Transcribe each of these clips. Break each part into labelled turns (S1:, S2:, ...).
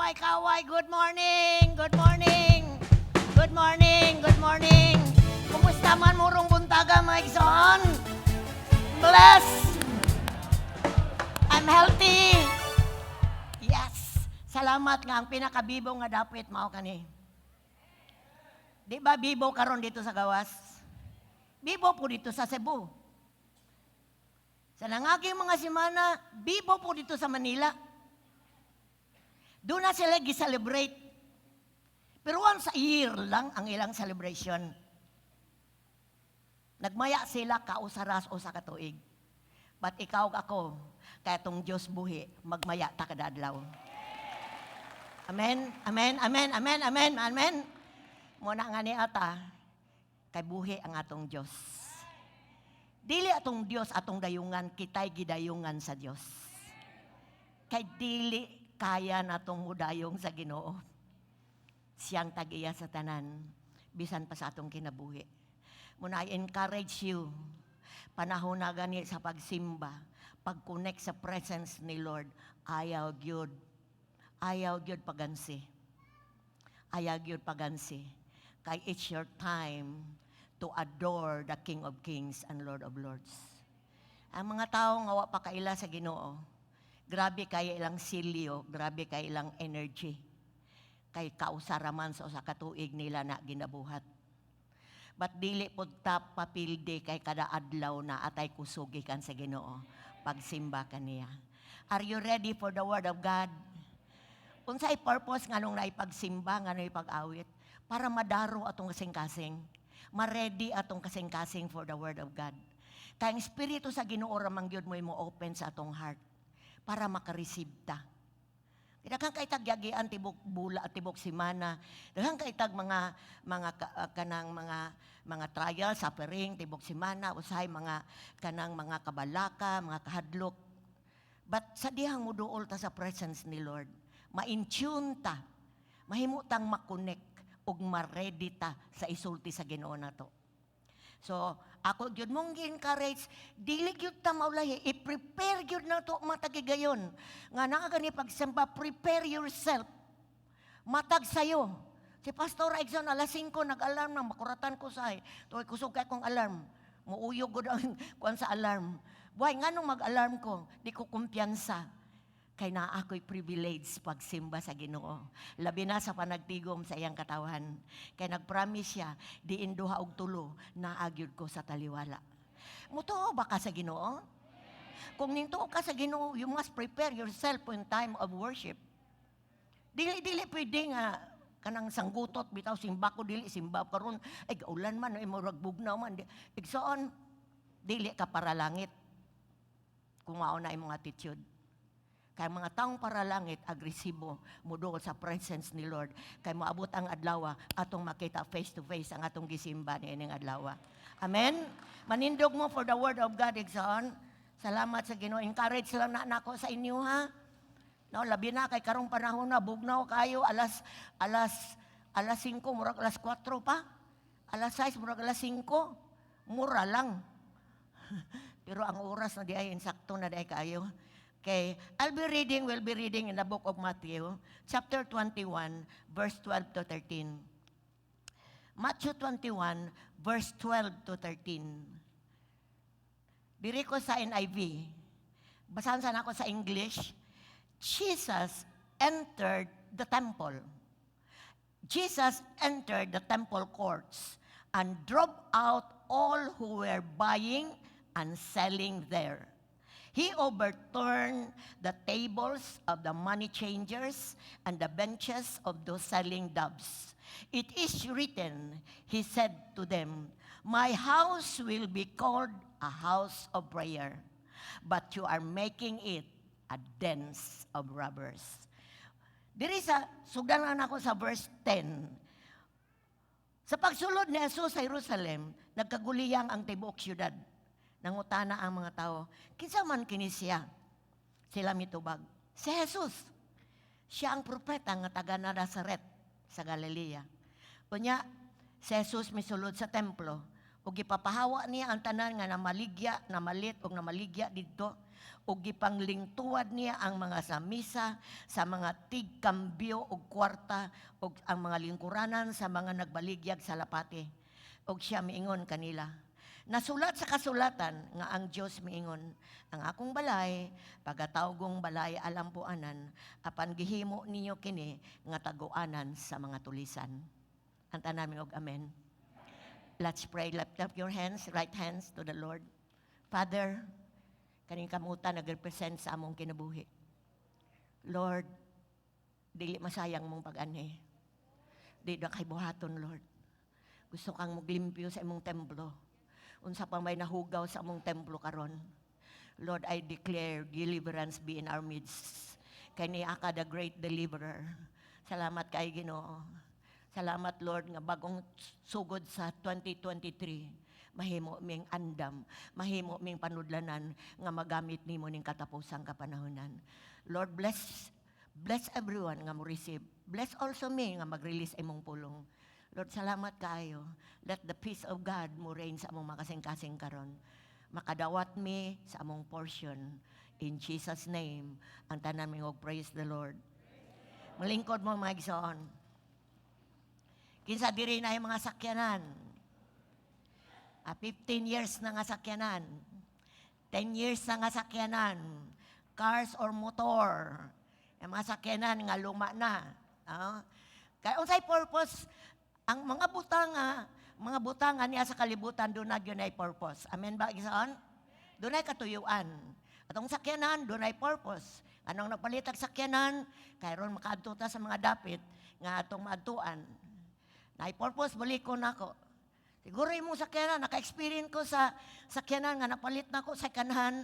S1: Kaway, kaway, good morning, good morning. Good morning, good morning. Kumusta man mo rong buntaga, mga igsoon? Bless! I'm healthy. Yes. Salamat nga ang pinakabibo nga dapit mao kani. Di ba bibo karon dito sa gawas? Bibo po dito sa Cebu. Sa nangaging mga semana, bibo po dito sa Manila. Doon na sila gi-celebrate. Pero once a year lang ang ilang celebration. Nagmaya sila kausaras o sa katuig. But ikaw, ako, kay atong Diyos buhi, magmaya ta kada adlaw. Amen, amen, amen, amen, amen, amen. Muna nga ni ata, kay buhi ang atong Diyos. Dili atong Diyos atong dayungan, kita'y gidayungan sa Diyos. Kay dili kaya natong mudayong sa Ginoo. Siyang tag-iya sa tanan, bisan pa sa atong kinabuhi. Muna I encourage you, panahon na gani sa pagsimba, pag-connect sa presence ni Lord, ayaw gyud. Ayaw gyud pagansi. Ayaw gyud pagansi. Kay it's your time to adore the King of Kings and Lord of Lords. Ang mga tao nga wa pa kaila sa Ginoo, grabe kay ilang silyo, grabe kay ilang energy. Kay kausaraman sa usa ka tuig nila na ginabuhat. But dili pud ta papildi kay kada adlaw na atay kusugi kan sa Ginoo pagsimba kaniya. Are you ready for the word of God? Unsay purpose nganong naipagsimba, nganong ipag-awit? Para madaro atong kasing-kasing. Ma-ready atong kasing-kasing for the word of God. Kay ang Espiritu sa Ginoo ra man gyud mo open sa atong heart para maka-receive ta. Daghan kay tag yagian tibok bula at tibok simana. Daghan kay tag mga kanang mga trial, suffering tibok simana, usahay mga kanang mga kabalaka, mga kahadlok. But sa dihang muduol ta sa presence ni Lord, ma-in-tune ta, mahimo tang makonect ug ma-ready ta sa isulti sa Ginoo nato. So, ako gyud mong gi-encourage, dili gyud ta maulahi, i-prepare gyud nato matag higayon. Nga naa gani pagsimba, prepare yourself. Matag sayo. Si Pastor Exxon, alas 5, nag-alarm na, makuratan ko sa Tuway kusog kay kong alarm. Muuyog gud ang kuan sa alarm. Buhay, nga nung mag-alarm ko, di ko kumpiyansa. Kay naa ako'y privilege pagsimba sa Ginoo. Labi na sa panagtigom sa iyang katawan. Kay nagpromise siya, diin duha og tulo, naa gyud ko sa taliwala. Mutuo ba ka sa Ginoo? Kung nintuo ka sa Ginoo, you must prepare yourself in time of worship. Dili dili pwede nga kanang sanggutot bitaw, simba ko, dili simba karon, ay gaulan man, ay murag bugnaw man. Igsoon, dili ka para langit kung mao na imong attitude. Kay mga taong para langit, agresibo muduol sa presence ni Lord. Kay moabot ang adlaw atong makita face to face ang atong gisimba niining adlaw. Amen. Manindog mo for the word of God, igsoon. Salamat sa Ginoo. Encourage lang na nako sa inyo, ha. No, labi na kay karong panahon na bugnaw kayo, alas alas 5, murag alas 4 pa. Alas 6, murag alas 5. Mura lang. Pero ang oras na di ay insakto na di ay kayo. Okay, I'll be reading, we'll be reading in the book of Matthew, chapter 21, verse 12 to 13. Matthew 21, verse 12 to 13. Diri ko sa NIV. Basahan sana ako sa English. Jesus entered the temple. Jesus entered the temple courts and drove out all who were buying and selling there. He overturned the tables of the money changers and the benches of those selling doves. "It is written," he said to them, "My house will be called a house of prayer, but you are making it a den of robbers." Diri sa, sugdan lang ako sa verse 10. Sa pagsulod ni Jesus sa Jerusalem, nagkaguliyang ang tibuok syudad. Nangutana ang mga tao, "Kinsa man kini siya?" Sila mitubag, "Si Jesus. Siya ang propeta nga taga Nazaret sa Galilea." Unya, si Jesus misulod sa templo, Ug gipapahawa niya ang tanan nga namaligya, namalit ug namaligya didto. Ug gipanglingtuwad niya ang mga sa misa, sa mga tigkambyo og kwarta ug ang mga lingkuranan sa mga nagbaligyag sa kalapati. Ug siya miingon kanila, "Nasulat sa kasulatan nga ang Dios miingon, 'Ang akong balay, pagatawgong balay alampuanan, apan gihimo ninyo kini nga taguanan sa mga tulisan.'" Ang tanan og amen. Let's pray. Lift up your hands, right hands to the Lord. Father, kaning kamutan nagrepresent sa among kinabuhi. Lord, dili masayang mong pag-anhi. Di na kay buhaton, Lord. Gusto kang muglimpyo sa imong templo. Unsa pa may nahugaw sa among templo karon. Lord, I declare deliverance be in our midst. Kay naa ka the great deliverer. Salamat kay Ginoo. Salamat, Lord, nga bagong sugod sa 2023. Mahimo ming andam, mahimo ming panudlanan nga magamit nimo ning katapusang kapanahonan. Lord, bless bless everyone nga mo receive. Bless also me nga mag-release imong pulong. Lord, salamat kaayo. Let the peace of God mo reign sa among makasing-kasing karon. Makadawat mi sa among portion. In Jesus' name, ang tanan mi og praise the Lord. Malingkod mo, mga igsoon. Kinsa diri na yung mga sakyanan? 15 years na nga sakyanan. 10 years na nga sakyanan. Cars or motor. Yung mga sakyanan nga luma na. Kaya unsay purpose ang mga butang nga niya sa kalibutan, duna gyud ay purpose. Amen ba, igsoon? Dunay katuyuan. Atong sakyanan, dunay purpose. Anong nagpalit ang sakyanan, kay ron makaadto ta sa mga dapit nga atong maadtuan. Naay purpose, balikon nako. Siguro imong sakyanan, naka-experience ko sa sakyanan nga napalit nako second hand.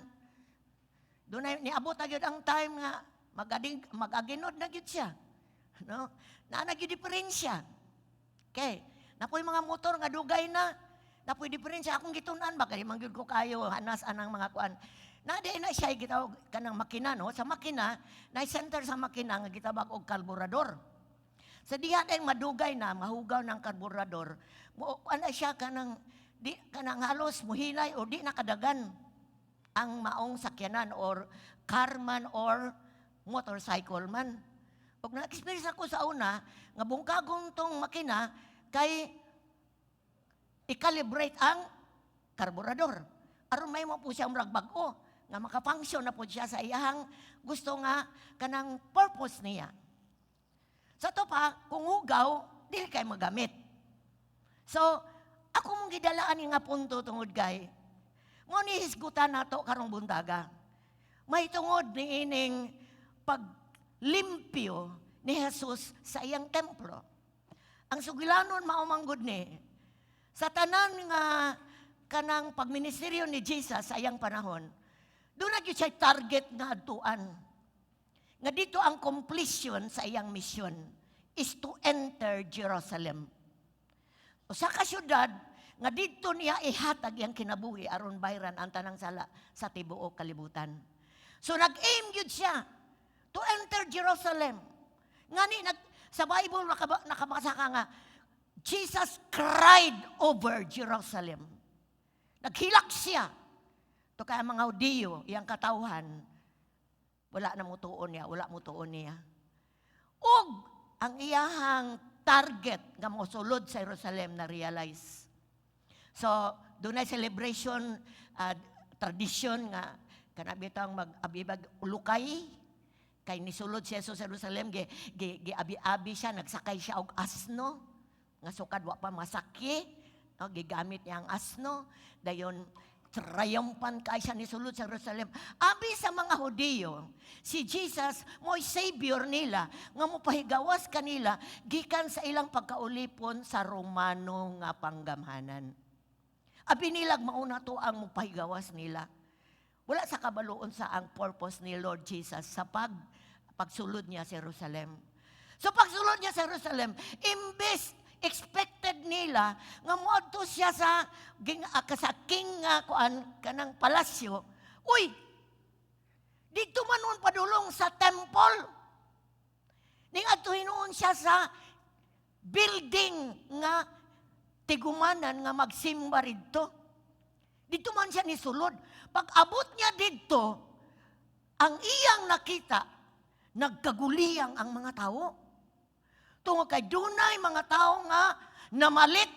S1: Dunay niabot na gyud ang time nga magading magaginod na gyud siya. No? Naa na gyud diferensya. Okay. Napoy mga motor nga dugay na. Napoy diferensya akong gitun-an ba kay man gyud ko kayo hanas anang mga kuan. Na di na siya gitawag kanang makina, no? Sa makina, na center sa makina nga gitawag og karburador. Sa diha dahil madugay na mahugaw ng karburador, mo ana siya kanang di kanang halos muhinay o di nakadagan ang maong sakyanan or car man or motorcycle man. Pag na-experience ako sa una, nga bungkagon tong makina, kay i-calibrate ang karburador. Aron may mo po siya murag bag-o, nga maka-function na po siya sa iyahang gusto nga kanang purpose niya. Sa to pa, kung hugaw, dili kay magamit. So, ako mong gidalaan nga punto tungod kay mo ni hisgutan nato karong buntaga. May tungod ni ining paglimpyo ni Jesus sa iyang templo. Ang sugilanon mao manggod ni sa tanan nga kanang pagministeryo ni Jesus sa iyang panahon, duna gyud siya target nga adtuan. Nga dito ang completion sa iyang mission is to enter Jerusalem. Usa ka syudad nga didto niya ihatag iyang kinabuhi aron bayran ang tanang sala sa tibuok kalibutan. So nag-aim gyud siya to enter Jerusalem. Ngani sa Bible nakabasa ka nga Jesus cried over Jerusalem. Naghilak siya. To kaya mga Hudiyo, iyang katawhan, wala na mutuon niya, wala mutuon niya. Ug ang iyahang target nga mosulod sa Jerusalem na realize. So, dunay celebration, tradition nga kana bitang mag-abibag ulukay kay nisulod siya sa Jerusalem, gi, gi, gi abi-abi siya, nagsakay siya og asno nga sukad wa pa masakyi, no, gigamit niya ang asno, dayon triumphant kay siya nisulod sa Jerusalem. Abi sa mga Hudiyo, si Jesus mo'y savior nila nga mopahigawas kanila gikan sa ilang pagkaulipon sa Romano nga panggamhanan. Abi nilag mauna to ang mopahigawas nila. Wala sa kabaluon sa ang purpose ni Lord Jesus sa pagsulod niya sa Jerusalem. So pagsulod niya sa Jerusalem, imbes expected nila nga moadto siya sa king nga kuan kanang palasyo. Uy, didto man nun padulong sa temple. Ning adto hinuon siya sa building nga tigumanan nga magsimba rito. Dito man siya nisulod. Pag abot niya dito, ang iyang nakita, nagkaguliyang ang mga tao. Tungod kay dunay mga tao nga namalit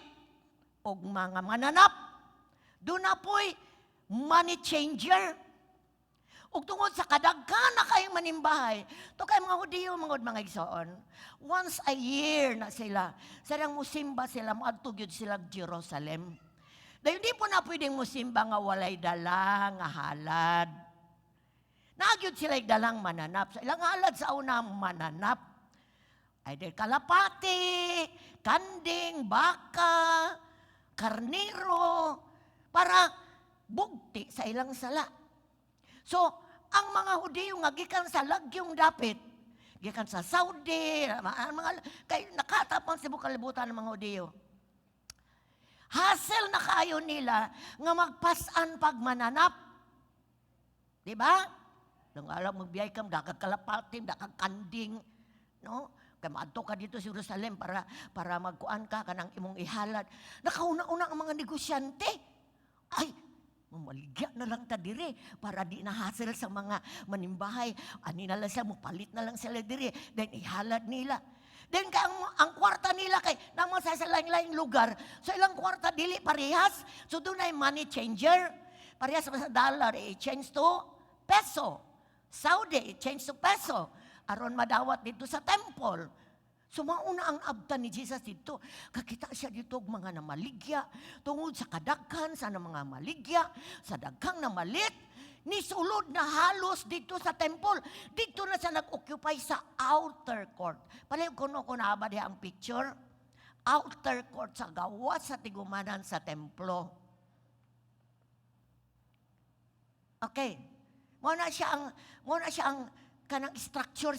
S1: og mga mananap. Duna po'y money changer. Ug tungod sa kadaghan na kayong manimbahay, to kay mga Hudiyo mga igsoon, once a year na sila, sarang musimba sila, moadto gyud sila Jerusalem. Dahil di po na pwedeng musimba nga walay dala nga halad. Naa gyud sila dalang mananap. Sa ilang halad sa una, mananap. Either kalapati, kanding, baka, karniro, para bugti sa ilang sala. So, ang mga Hudiyo nga gikan sa lagyong dapit, gikan sa Saudi, ang mga kay nakatapang sa kalibutan ng mga Hudiyo. Hassle na kaayo nila nga magpasan pag mananap. Di ba? Nang alam magbiyay ka, dakag kalapati, dakag kanding, no? Kay maadto ka dito sa Jerusalem para magkuan ka kanang imong ihalad. Nakauna-una ang mga negosyante. Ay, mamaligya na lang ta diri para di na hassle sa mga manimbahay. Ani na lang siya, mupalit na lang sila diri. Then ihalad nila. Then kay ang kwarta nila kay naman sa laing-laing lugar. So ilang kwarta dili parehas. So dunay money changer. Parehas sa dollar, i-change to peso. Saudi, i-change to peso. Aron madawat dito sa temple. So mauna ang abtan ni Jesus dito. Kakita siya dito og mga namaligya. Tungod sa kadaghan sa mga maligya, sa daghang namalit, nisulod na halos dito sa temple. Dito na siya nag-occupy sa outer court. Palihog kuno ko na ba diha ang picture? Outer court sa gawas sa tigumanan sa templo. Okay. Mo na siya ang kanang structure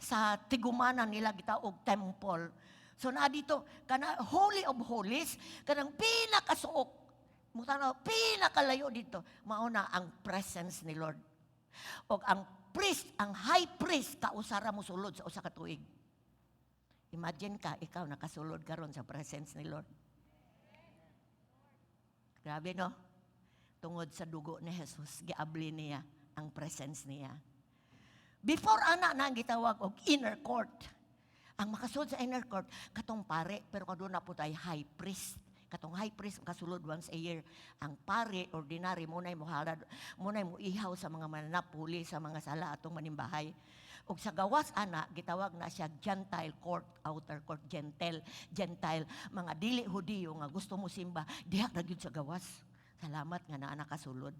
S1: sa tigumanan nila gitawag temple. So na dito kana Holy of Holies, kanang pinakasuok mutanaw, pinakalayo dito, mao na ang presence ni Lord. Og ang priest, ang high priest, kausara mo sulod sa usa ka tuig. Imagine ka, ikaw nakasulod karon sa presence ni Lord. Grabe, no? Tungod sa dugo ni Jesus, giabli niya ang presence niya. Before ana na ang gitawag og inner court. Ang makasulod sa inner court, katong pare, pero kaduna po tayo high priest. Katong high priest makasulod once a year. Ang pare, ordinary, muna'y mo halad, muna'y mo ihaw sa mga mananap, huli sa mga sala atong manimbahay. Og sa gawas ana, gitawag na siya Gentile court, outer court, Gentile, Gentile, mga dili Hudiyo nga gusto mo simba, diha na gyud sa gawas. Salamat nga naa nakasulod.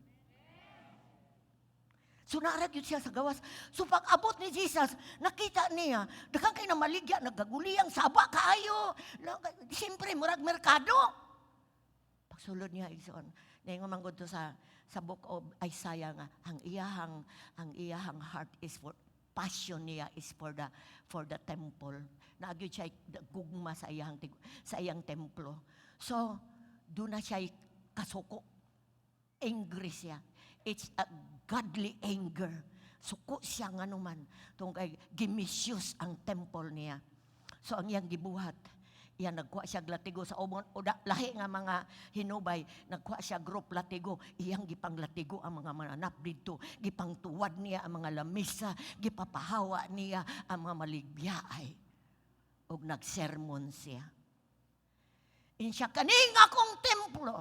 S1: So naa ra gyud siya sa gawas. So pag abot ni Jesus, nakita niya, daghan kay namaligya, nagaguliyang saba kaayo. Siyempre, murag merkado. Pagsulod niya, igsoon, naingon man gud to sa Book of Isaiah nga ang iyahang heart is for passion niya is for the temple. Naa gyud siya gugma sa iyang templo. So doon na siya kasuko. Angry siya. It's a godly anger. Suko siya nga naman. Tungod kay gimisuse ang temple niya. So ang iyang gibuhat, iyan nagkuha siya latigo sa ubon uda lahi nga mga hinubay, nagkuha siya group latigo, iyang gipanglatigo ang mga mananap didto, gipangtuwad niya ang mga lamisa, gipapahawa niya ang mga maligyaay. Ug nagsermon siya. Ingon siya, "Kaning akong templo,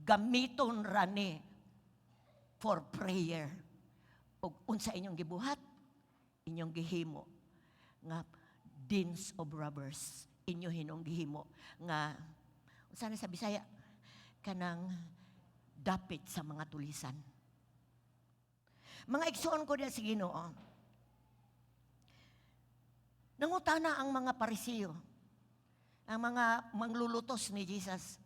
S1: gamiton rani for prayer. Ug unsa inyong gibuhat? Inyong gihimo nga dens of robbers. Inyo hinong gihimo nga," unsa na sa Bisaya, "kanang dapit sa mga tulisan." Mga igsoon ko diya sa Ginoo. Nangutana ang mga Parisiyo, ang mga manglulutos ni Jesus.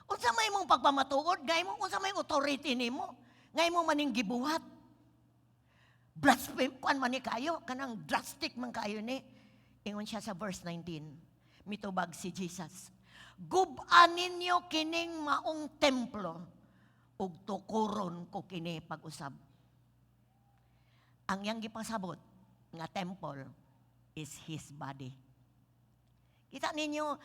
S1: "Unsa may imong pagpamatuod? Ngay mo unsa may authority nimo? Ngay mo maning gibuhat? Blaspheme kuan man ni kayo, kanang drastic man kayo ni." Ingon siya sa verse 19. Mitubag si Jesus, "Gub-a ninyo kining maong templo ug tukuron ko kini pag-usab." Ang iyang gipasabot nga temple is his body. Kita ninyo,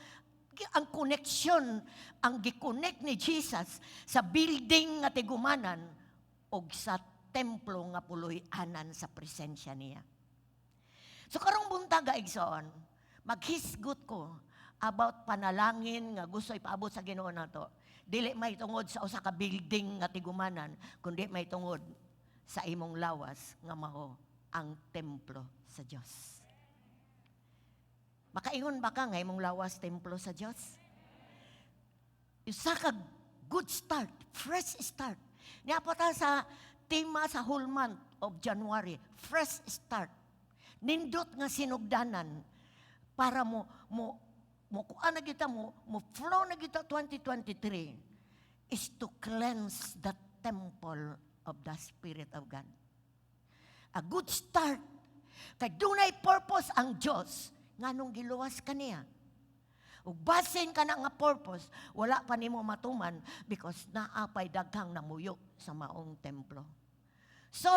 S1: Ang connection, ang gi-connect ni Jesus sa building nga tigumanan og sa templo nga puloy-anan sa presensya niya. So karong buntaga, igsoon, maghisgot ko about panalangin nga gusto ipaabot sa Ginoo nato. Dili may tungod sa usa ka building nga tigumanan, kundi may tungod sa imong lawas nga mao ang templo sa Dios. Makaingon ba ka nga imong lawas templo sa Dios? Usa ka good start, fresh start. Naa pa ta sa tema sa whole month of January, fresh start. Nindot nga sinugdanan para mo kuan na kita mo flow na kita 2023 is to cleanse the temple of the Spirit of God. A good start. Kay dunay purpose ang Diyos nganong giluwas ka niya. Ug basin ka na nga purpose, wala pa nimo matuman because naa pay daghang namuyo sa maong templo. So,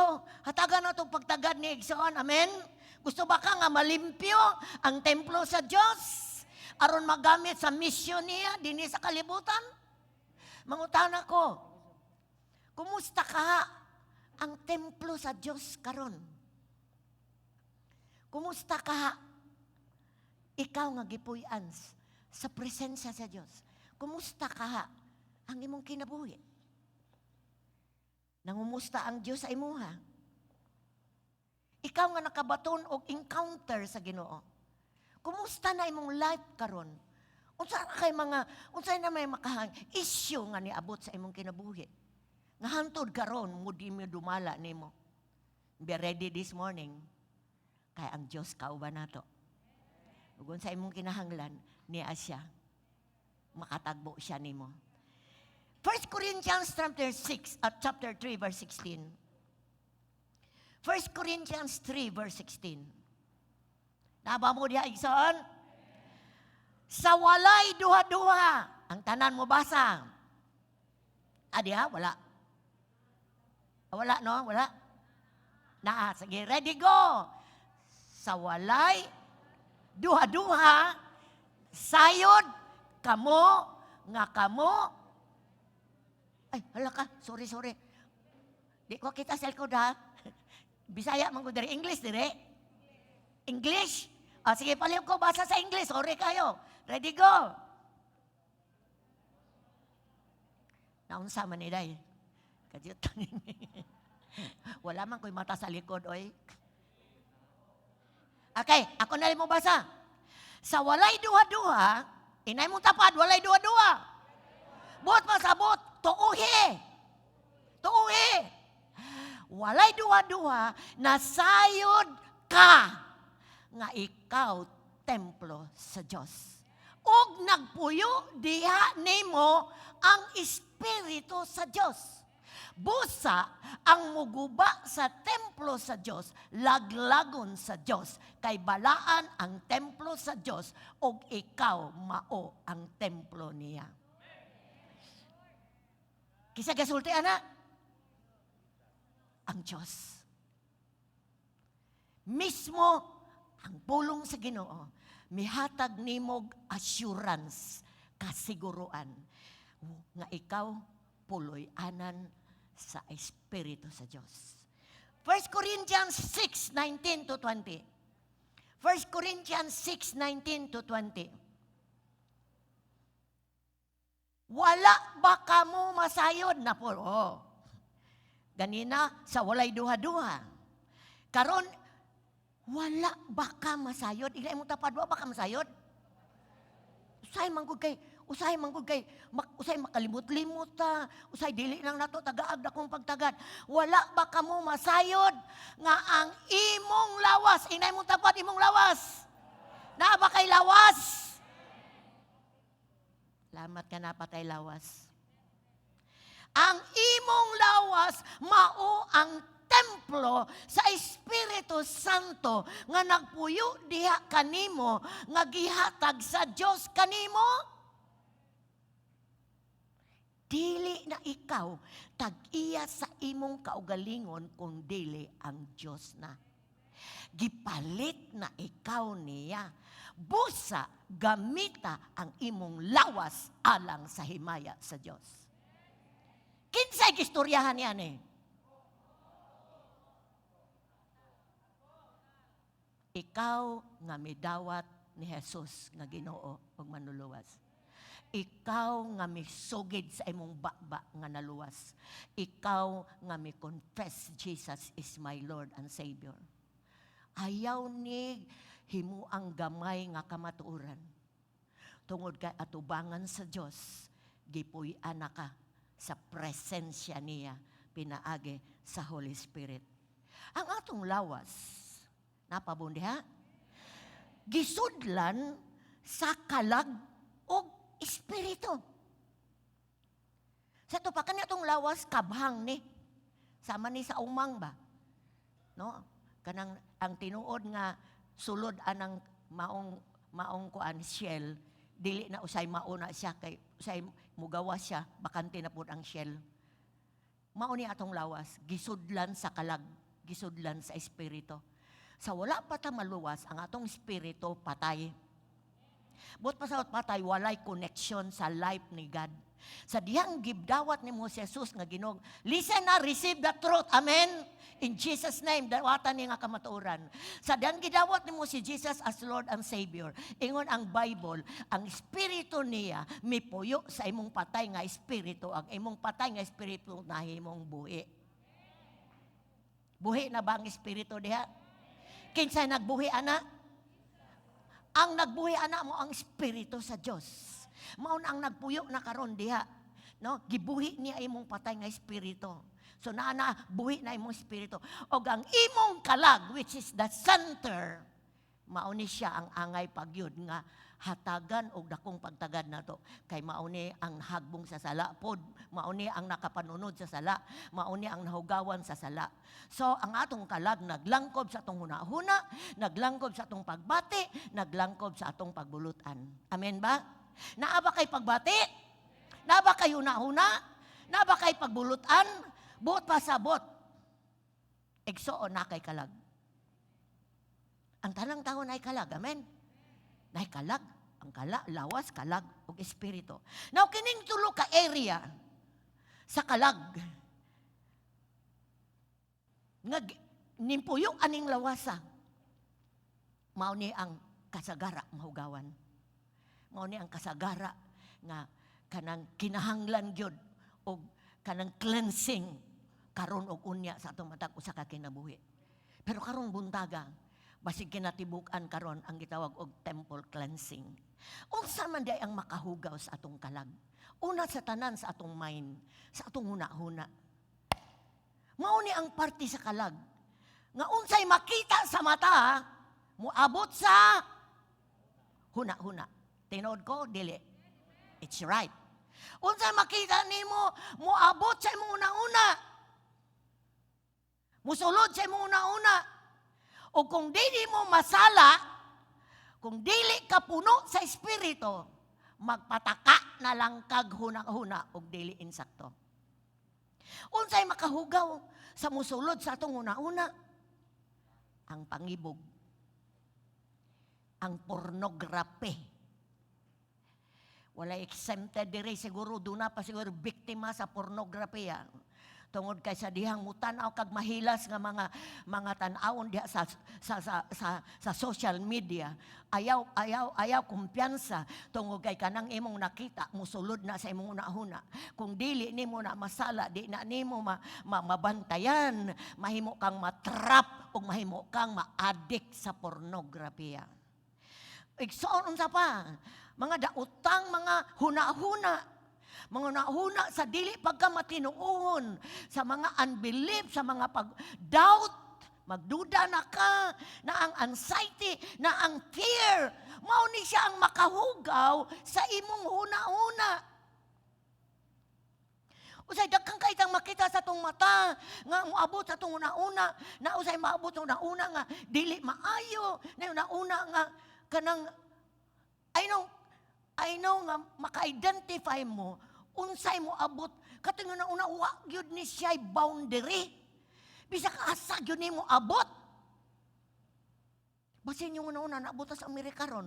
S1: hatagan na itong pagtagad ni igsoon. Amen? Gusto ba ka nga malimpyo ang templo sa Diyos? Aron magamit sa misyon niya dinhi sa kalibutan? Mangutana ko, kumusta ka ang templo sa Diyos karon? Kumusta ka ikaw nga gipuy-an sa presensya sa Diyos? Kumusta ka ang imong kinabuhi? Nangumusta ang Diyos sa imuha? Ikaw nga nakabaton og encounter sa Ginoo. Kumusta na imong life karon? Unsa na kay mga unsa na may makahang issue nga niabot sa imong kinabuhi? Nga hantod karon mo di mo dumala nimo. Be ready this morning. Kay ang Dios kauban nato. Ug sa imong kinahanglan niya siya. Makatagbo siya nimo. 1 Corinthians chapter 6 at chapter 3 verse 16. 1 Corinthians 3 verse 16. Naa ba mo diha, igsoon? Sa walay duha-duha. Ang tanan mo basa. Ah, diha? Wala. Ah, wala, no? Wala? Naa, sige, ready, go! Sa walay duha-duha, sayod kamo, nga kamo, ay, hala ka, sorry, sorry. Di ko kita sa likod, ha. Bisaya man ko diri. English dire. English? Ah, sige, palihog ko, basa sa English. Sorry kayo. Ready, go. Naunsa man ni day. Kadyot. Wala man ko'y mata sa likod, oy. Okay, ako na mo basa. Sa walay duha-duha, inay mong tapad, walay duha-duha. Buot masabot, tuuhi. Tuuhi. Walay duha-duha, nasayod ka nga ikaw templo sa Dios. Ug nagpuyo diha nimo ang Espiritu sa Dios. Busa ang muguba sa templo sa Dios, laglagon sa Dios, kay balaan ang templo sa Dios ug ikaw mao ang templo niya. Kinsa gasulti ana? Ang Dios. Mismo ang pulong sa Ginoo mihatag nimog assurance, kasiguruan nga ikaw puloy-anan sa Espiritu sa Dios. 1 Corinthians 6:19 to 20. 1 Corinthians 6:19 to 20. Wala ba kamo masayod na po? Oh. Ganina sa walay duha-duha. Karon wala ba ka masayod? Ila imong tapad, wa ba ka masayod? Usahay man gud kay usahay makalimot-limot ta, usahay dili lang nato tagaag dakong pagtagad. Wala ba kamo masayod nga ang imong lawas, inay mong tapad imong lawas? Naa ba kay lawas? Salamat ka napatay lawas. Ang imong lawas mao ang templo sa Espiritu Santo nga nagpuyo diha kanimo nga gihatag sa Dios kanimo. Dili na ikaw tag-iya sa imong kaugalingon kung dili ang Dios na. Gipalit na ikaw niya. Busa, gamita ang imong lawas alang sa himaya sa Dios. Kinsay gistoryahan niya ni? Ikaw nga midawat ni Jesus nga Ginoo ug Manluluwas. Ikaw nga misugid sa imong baba nga naluwas. Ikaw nga mi-confess Jesus is my Lord and Savior. Ayaw ni himuang gamay nga kamatuoran. Tungod kay atubangan sa Dios, gipuy-an na ka sa presensya niya pinaagi sa Holy Spirit. Ang atong lawas, napabundi ha? Gisudlan sa kalag og espiritu. Sa to pa kani atong lawas, kabhang ni. Sama ni sa umang ba? No? Kanang ang tinuod nga sulod anang maong maong kuan, shell, dili na usay mauna siya kay usay mugawa siya, bakante na pud ang shell. Mao ni atong lawas, gisudlan sa kalag, gisudlan sa espiritu. Sa wala pa ta maluwas, ang atong espiritu patay. Buot pasabot patay, walay connection sa life ni God. Sa dihang gibdawat ni mo si Jesus nga Ginoo, listen na, receive the truth. Amen? In Jesus' name, dawatan ni nga kamatuoran. Sa dihang gidawat nimo si Jesus as Lord and Savior, ingon ang Bible, ang espiritu niya mipuyo sa imong patay nga espiritu, ang imong patay nga espiritu nahimong buhi. Buhi na ba ang espiritu diha? Kinsay nagbuhi ana? Ang nagbuhi ana mo ang espiritu sa Dios. Mao na ang nagpuyo na karon diha. No? Gibuhi niya imong patay nga espiritu. So naa na, buhi na imong espiritu. Og ang imong kalag, which is the center, mao ni siya ang angay pagyud nga hatagan og dakong pagtagad nato kay mao ni ang hagbong sa sala pod, mao ni ang nakapanunod sa sala, mao ni ang nahugawan sa sala. So ang atong kalag naglangkob sa atong hunahuna, naglangkob sa atong pagbati, naglangkob sa atong pagbulutan. Amen ba? Naa ba kay pagbati? Naa ba kay hunahuna? Naa ba kay pagbulutan? Buot pasabot, igsuon, na kay kalag. Ang tanang tao na kalag. Amen? Nay kalag, ang kala, lawas, kalag, ug espiritu. Now, kining tulo ka area sa kalag, nga nimpuyo aning lawasa, mao ni ang kasagara mahugawan. Mao ni ang kasagara nga kanang kinahanglan gyud og kanang cleansing karon og unya sa atong matag usa ka kinabuhi. Pero karong buntaga, basig kinatibuk-an karon ang gitawag og temple cleansing. Unsa man diay ang makahugaw sa atong kalag? Una sa tanan, sa atong mind, sa atong huna-huna. Mao ni ang parte sa kalag nga unsay makita sa mata, muabot sa huna-huna. Tinuod ko, dili? It's right. Unsay makita nimo, muabot sa imong huna-huna. Musulod sa imong huna-huna. O kung dili mo masala, kung dili ka puno sa espiritu, magpataka na lang kag huna-huna og dili insakto. Unsay makahugaw sa musulod sa atong huna-huna? Ang pangibog. Ang pornography. Wala exempted dire, siguro duna pa siguro biktima sa pornography. Tungod kay sa dihang mutan-aw kag mahilas nga mga tan-awon diha sa social media, ayaw ayaw ayaw kumpiyansa tungod kay kanang imong nakita musulod na sa imong hunahuna. Kung dili nimo na masala, di na nimo mabantayan, mahimo kang matrap ug mahimo kang ma-addict sa pornografiya. Igsoon, unsa pa? Mga daotang mga huna-huna. Mga huna-huna sa dili pagka matinuohon, sa mga unbelief, sa mga pag-doubt, magduda na ka, na ang anxiety, na ang fear, mao ni siya ang makahugaw sa imong huna-huna. Usay daghan kay tang makita sa atong mata nga moabot sa atong huna-huna, na usay maabot sa huna-huna nga dili maayo, na huna-huna nga kanang I know nga maka-identify mo unsay mo abot katong una wa gyud ni siya boundary, bisag asa gyud nimo abot. Basin yung una-una, naabot sa Amerika ron.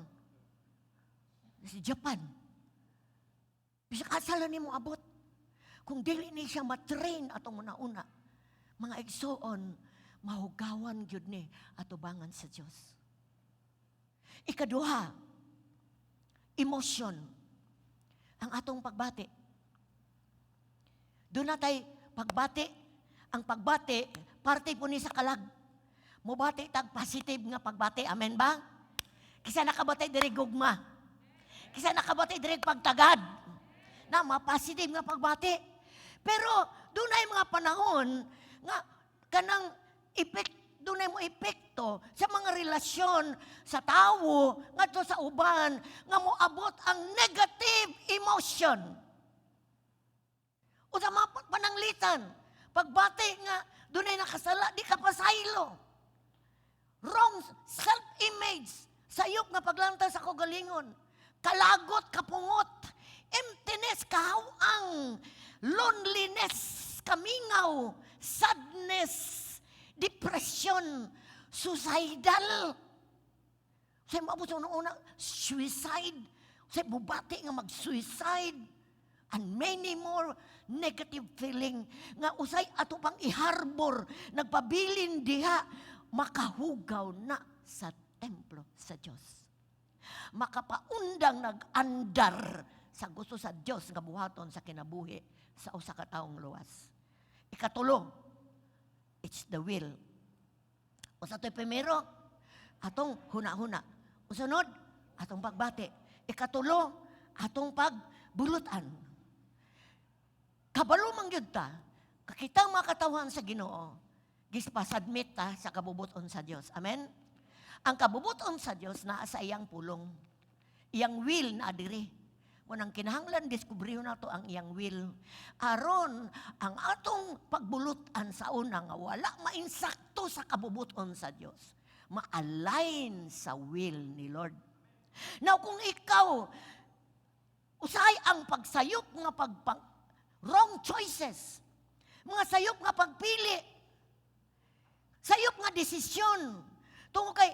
S1: Si Japan. Bisag asa lang nimo abot. Kung dili ni siya matrain atong una-una, mga igsoon, mahugawan gyud ni atubangan sa Dios. Ikaduha, emotion. Ang atong pagbati. Duna tay pagbati. Ang pagbati, parte po ni sa kalag. Mubati tag positive nga pagbati. Amen ba? Kinsa nakabati diri gugma. Kinsa nakabati diri pagtagad. Na ma-positive nga pagbati. Pero dunay mga panahon nga kanang epek dunay mo epekto sa mga relasyon sa tawo ngadto sa uban nga moabot ang negative emotion. O sa mga pananglitan, pagbati nga dunay nakasala, di ka pasaylo. Wrong self-image, sayop nga paglantaw sa kaugalingon, kalagot, kapungot, emptiness, kahawang, loneliness, kamingaw, sadness, depression, suicidal. Sa maabot sa una, suicide. Sa mubati nga mag-suicide. And many more negative feeling nga usay ato pang i-harbor, nagpabilin diha, makahugaw na sa templo sa Dios. Makapaundang nag-andar sa gusto sa Dios nga buhaton sa kinabuhi sa usa ka taong luwas. Ikatulo, it's the will. Unsa to'y primero, atong huna-huna. Usunod, atong pagbati. Ikatulo, atong pagbulutan. Kabalo man gyud ta, kakitang mga katawhan sa Ginoo, gispasubmit ta sa kabubuton sa Dios. Amen? Ang kabubuton sa Dios naa sa iyang pulong. Iyang will na diri. Mao nang kinahanglan diskubriho nato ang iyang will. Aron ang atong pagbulutan sa una nga wala mainsakto sa kabubuton sa Dios, ma-align sa will ni Lord. Now kung ikaw usahay ang pagsayop nga pagpang wrong choices, mga sayop nga pagpili, sayop nga desisyon, tungod kay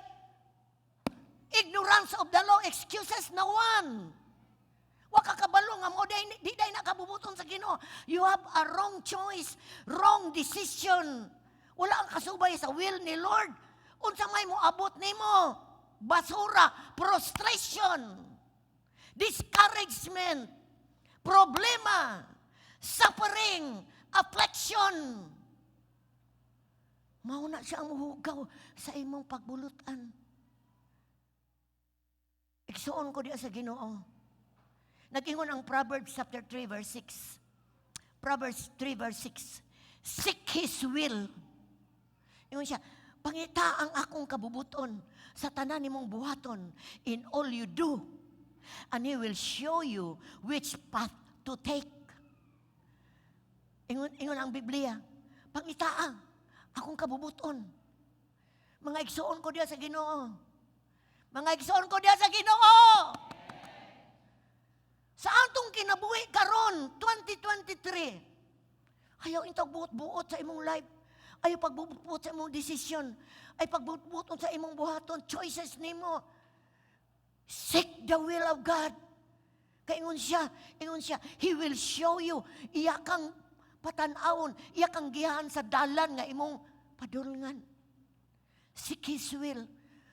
S1: ignorance of the law excuses no one. Wa ka kabalo nga mo day, di day nakabubuton sa Ginoo. You have a wrong choice, wrong decision. Wala ang kasubay sa will ni Lord. Unsa may moabot nimo? Basura, frustration, discouragement, problema, suffering, affliction. Mao na siya ang muhugaw sa imong pagbulutan. Igsuon ko diya sa Ginoo. Nag-ingon ang Proverbs chapter 3 verse 6. Proverbs 3 verse 6. "Seek His will." Ingon siya, "Pangita ang akong kabubuton sa tanan nimong buhaton, in all you do. And He will show you which path to take." Ingon ang Biblia, pangita ang akong kabubuton. Mga igsuon ko diya sa Ginoo. Mga igsuon ko diya sa Ginoo. Sa atong kinabuhi karon 2023, ayaw intog buot-buot sa imong life. Ayaw pagbuot sa imong desisyon. Ay pagbuot-buot sa imong buhaton, choices nimo. Seek the will of God. Kay ingon siya, He will show you, iya kang patan-awon, iya kang giyahan sa dalan nga imong padulngan. Seek His will.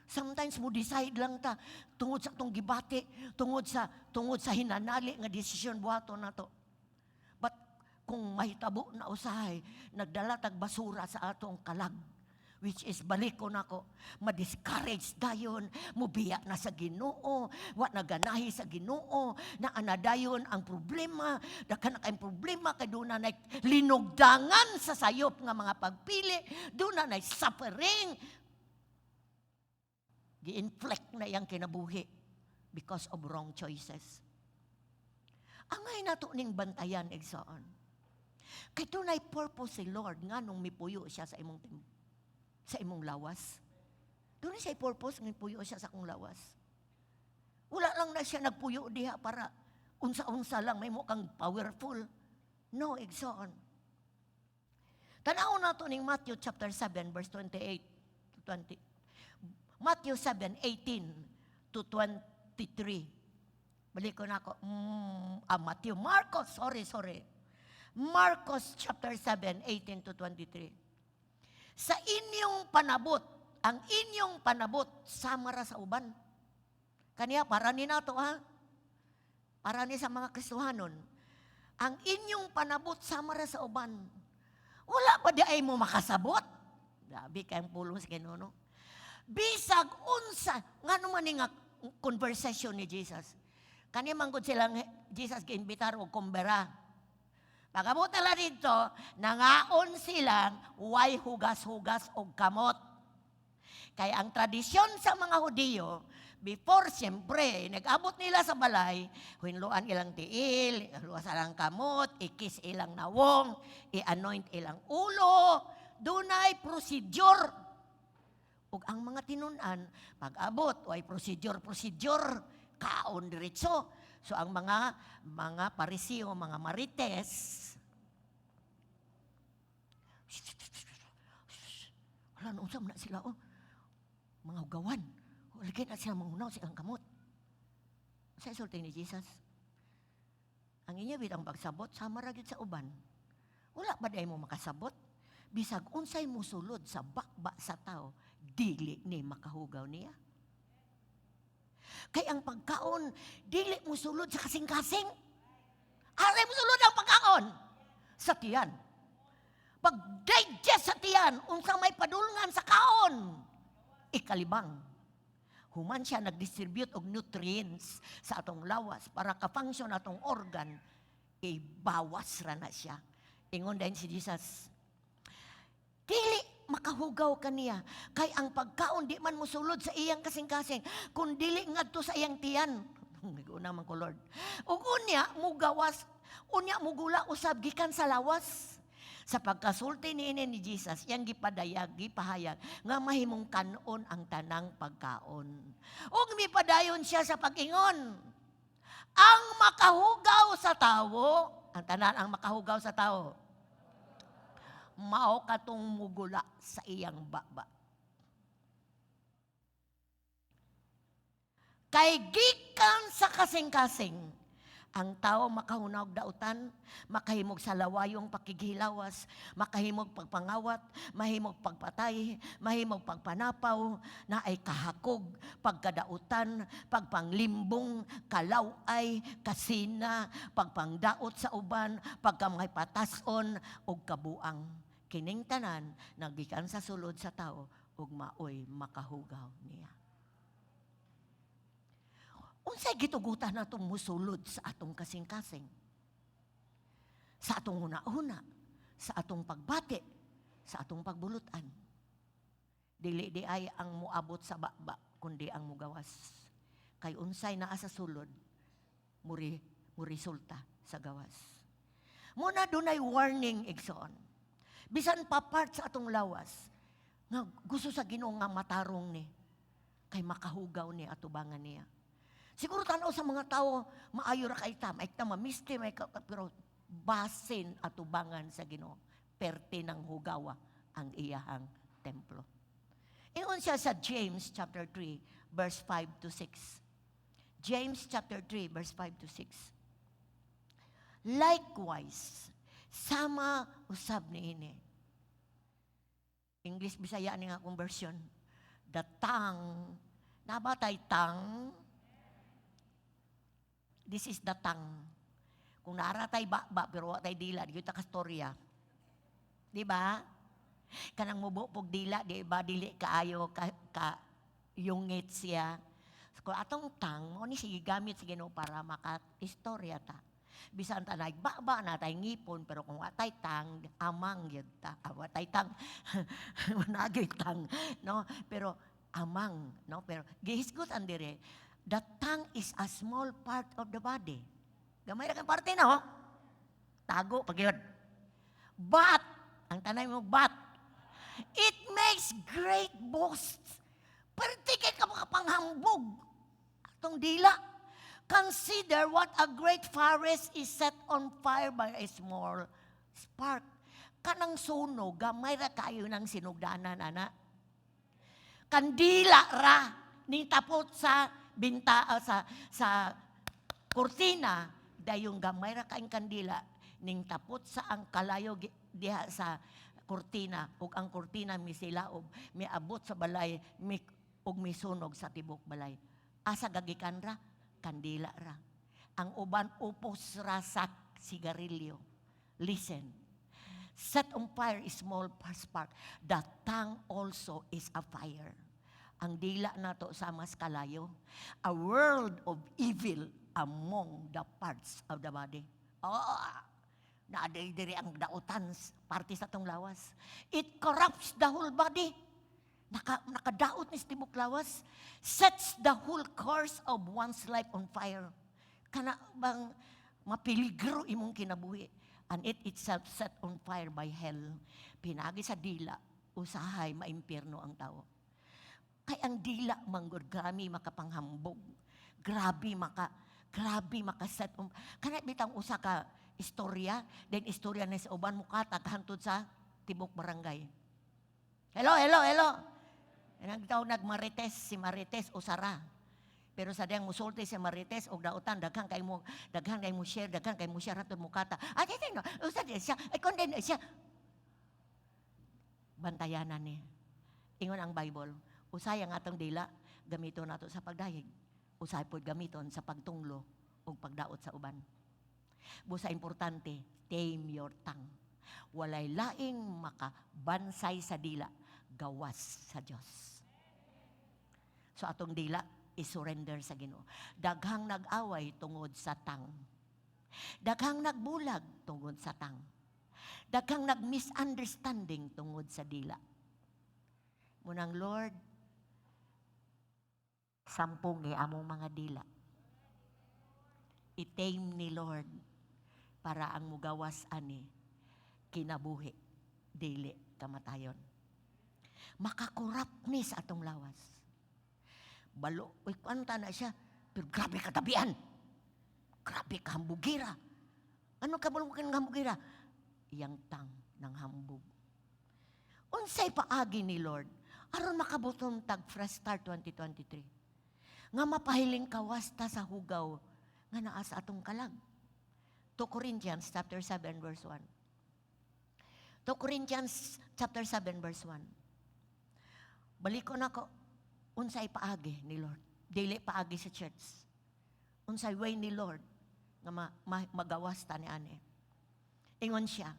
S1: Sometimes mo decide lang ta tungod sa atong gibati, tungod sa hinanali nga desisyon buhaton nato. But kung mahitabo na usahay, nagdala tag basura sa atong kalag, which is baliko nako, ma-discourage dayon, mubiya na sa Ginoo, wa naganahi sa Ginoo, na anadayon ang problema, daghan na kayong problema kay duna na linugdangan sa sayop nga mga pagpili, duna na suffering, gi-inflict na iyang kinabuhi because of wrong choices. Angay nato ning bantayan, igsoon. Kay dunay purpose si Lord nganong mipuyo siya sa imong lawas. Dunay siya purpose nga mipuyo siya sa akong lawas. Wala lang na siya nagpuyo diha para unsa-unsa lang may kang powerful. No, igsoon. Tanaw nato ning Matthew chapter 7 verse 28 to 20. Matthew 7:18 to 23. Balik ko na ako. Matthew, Marcos, sorry, sorry. Marcos chapter 7, 18 to 23. Sa inyong panabot, ang inyong panabot, sama ra sa uban. Kaniya, para ni nato ha. Para ni sa mga Kristohanon. Ang inyong panabot, sama ra sa uban. Wala pa diay mo makasabot? Grabe kayong pulong sa Ginoo, no? Bisag unsa, ngano man ni nga conversation ni Jesus? Kani man gud silang Jesus giimbitar og kumbera. Pag-abot nila dito, nangaon silang way hugas-hugas og kamot. Kaya ang tradisyon sa mga Hudiyo, before siyempre, nag-abot nila sa balay, hinluan ilang tiil, hinluan ilang kamot, i-kiss ilang nawong, i-anoint ilang ulo, dunay procedure. Ug ang mga tinun-an, pag-abot, way procedure, procedure, kaon diretso. So ang mga Pariseo, mga marites, wala na unsa man na sila oh. Mga hugawan. Wala na sila mangunaw sa ilang kamot. Sa isulti ni Jesus, ang inyo bitang pagsabot, sama ra gyud sa uban. Wala ba diay mo makasabot? Bisag unsay musulod sa bakba sa tao, dili ni makahugaw niya. Kay ang pagkaon, dili musulod sa kasing-kasing. Aray musulod ang pagkaon sa tiyan. Pag digest sa tiyan, unsa may padulngan sa kaon, ikalibang. Human siya nag-distribute og nutrients sa atong lawas para ka-function atong organ, ibawas ra na siya. Ingon din si Jesus, dili makahugaw kaniya kay ang pagkaon di man musulod sa iyang kasing-kasing kun dili ngadto sa iyang tiyan. Una man ko, Lord. Ug unya mugawas, unya mugula usab gikan sa lawas. Sa pagkasulti niini ni Jesus, iyang gipadayag, gipahayag nga mahimong kanon ang tanang pagkaon. Ug mipadayon siya sa pag-ingon, ang makahugaw sa tawo, ang tanan, ang makahugaw sa tawo, mao katong mugula sa iyang baba. Kay gikan sa kasing-kasing, ang tao makahunawg dautan, makahimog sa lawayong pakighilawas, makahimog pagpangawat, mahimog pagpatay, mahimog pagpanapaw, na ay kahakog, pagkadautan, pagpanglimbong, kalaway, kasina, pagpangdaot sa uban, pagkamay patason, ug kabuang. Kining tanan, nagikan sa sulod sa tao, ug maoy makahugaw niya. Unsay gitugutan natong musulod sa atong kasing-kasing? Sa atong huna-huna, sa atong pagbati, sa atong pagbulutan. Dili di ay ang muabot sa baba, kundi ang mugawas. Kay unsay naa sa sulod, muri muresulta sa gawas. Muna dunay warning, igsoon. Bisan pa part sa atong lawas, nga gusto sa Ginoo nga matarong ni, kay makahugaw ni atubangan niya. Siguro tanaw sa mga tao, maayo ra kay ta, may ta mamisti, may ka, pero basin atubangan sa Ginoo, perte ng hugawa ang iyahang templo. Ingon siya sa James chapter 3, verse 5 to 6. James chapter 3, verse 5 to 6. Likewise, sama usab niini. English Bisaya ni nga akong version. The tongue, nabatay tongue. This is the tongue. Kung naara tay ba, pero wa tay dila, di ta kastorya. Di ba? Kanang mubupog dila, di ba dili kaayo ka yungit siya. Kung atong tongue, mo ni sige gamit sa Ginoo para maka-istorya ta. Bisan ta ba na tay ngipon, pero kung atay tongue, amang gyud ta. Ah, wa tay tongue, managay tongue, no? Pero amang, no? Pero gihisgot ang dire, the tongue is a small part of the body. Gamay ra kang parte na, oh. Tago pag yun. But, ang tanay mo, but, it makes great boasts. Perti kay ka makapanghambog. Atong dila. Consider what a great forest is set on fire by a small spark. Kanang sunog, gamay ra kayo ng sinugdanan, ana. Kandila ra ni tapot sa binta sa kurtina, dayong gamay ra kaing kandila ning tapot sa ang kalayo diha sa kurtina ug ang kurtina misilaob, miabot sa balay mi ug misunog sa tibok balay. Asa gagikan ra? Kandila ra. Ang uban, upos ra sa sigarilyo. Listen. Set on fire is small spark. The tongue also is a fire. Ang dila nato sa mas kalayo. A world of evil among the parts of the body. Oh, naa diri ang dautan, parte sa atong lawas. It corrupts the whole body. Nakadaot ni sa tibok lawas. Sets the whole course of one's life on fire. Kana bang mapiligro imong kinabuhi. And it itself set on fire by hell. Pinagi sa dila, usahay maimpierno ang tao. Kay ang dila manggod, grabe makapanghambog. Grabe maka set on. Kana bitang usa ka istorya, then istorya na sa uban mukatag hantod sa tibok barangay. Hello, hello, hello. Nagtaw nagmarites, si Marites usara. Pero sa diyang musulti si Marites og dautan, daghan kay mo share, daghan kay mo share hantod mukata. Ay, ay, no, usa di siya, ay kundi siya. Bantayanan ni. Ingon ang Bible, usay ang atong dila gamiton nato sa pagdayeg. Usay pod gamiton sa pagtunglo ug pagdaot sa uban. Busa importante, tame your tongue. Walay laing makabansay sa dila, gawas sa Dios. So atong dila, i-surrender sa Ginoo. Daghang nag-away tungod sa tongue. Daghang nagbulag tungod sa tongue. Daghang nag-misunderstanding tungod sa dila. Munang Lord, sampungi among mga dila. I-tame ni Lord para ang mugawas ani kinabuhi, dili kamatayon. Maka-corrupt ni sa atong lawas. Balo, uy, kwanta na siya, pero grabe katabian. Grabe ka hambugira. Ano ka balo ng hambugira? Iyang tongue ng hambog. Unsay paagi ni Lord aron makabuton tag fresh start 2023? Nga mapahiling kawas ta sa hugaw nga naa sa atong kalag. 2 Corinthians chapter 7 verse 1. 2 Corinthians chapter 7 verse 1. Balikon ako, unsay paagi ni Lord? Dili paagi sa church. Unsay way ni Lord nga magawas ta ni ani? Ingon siya,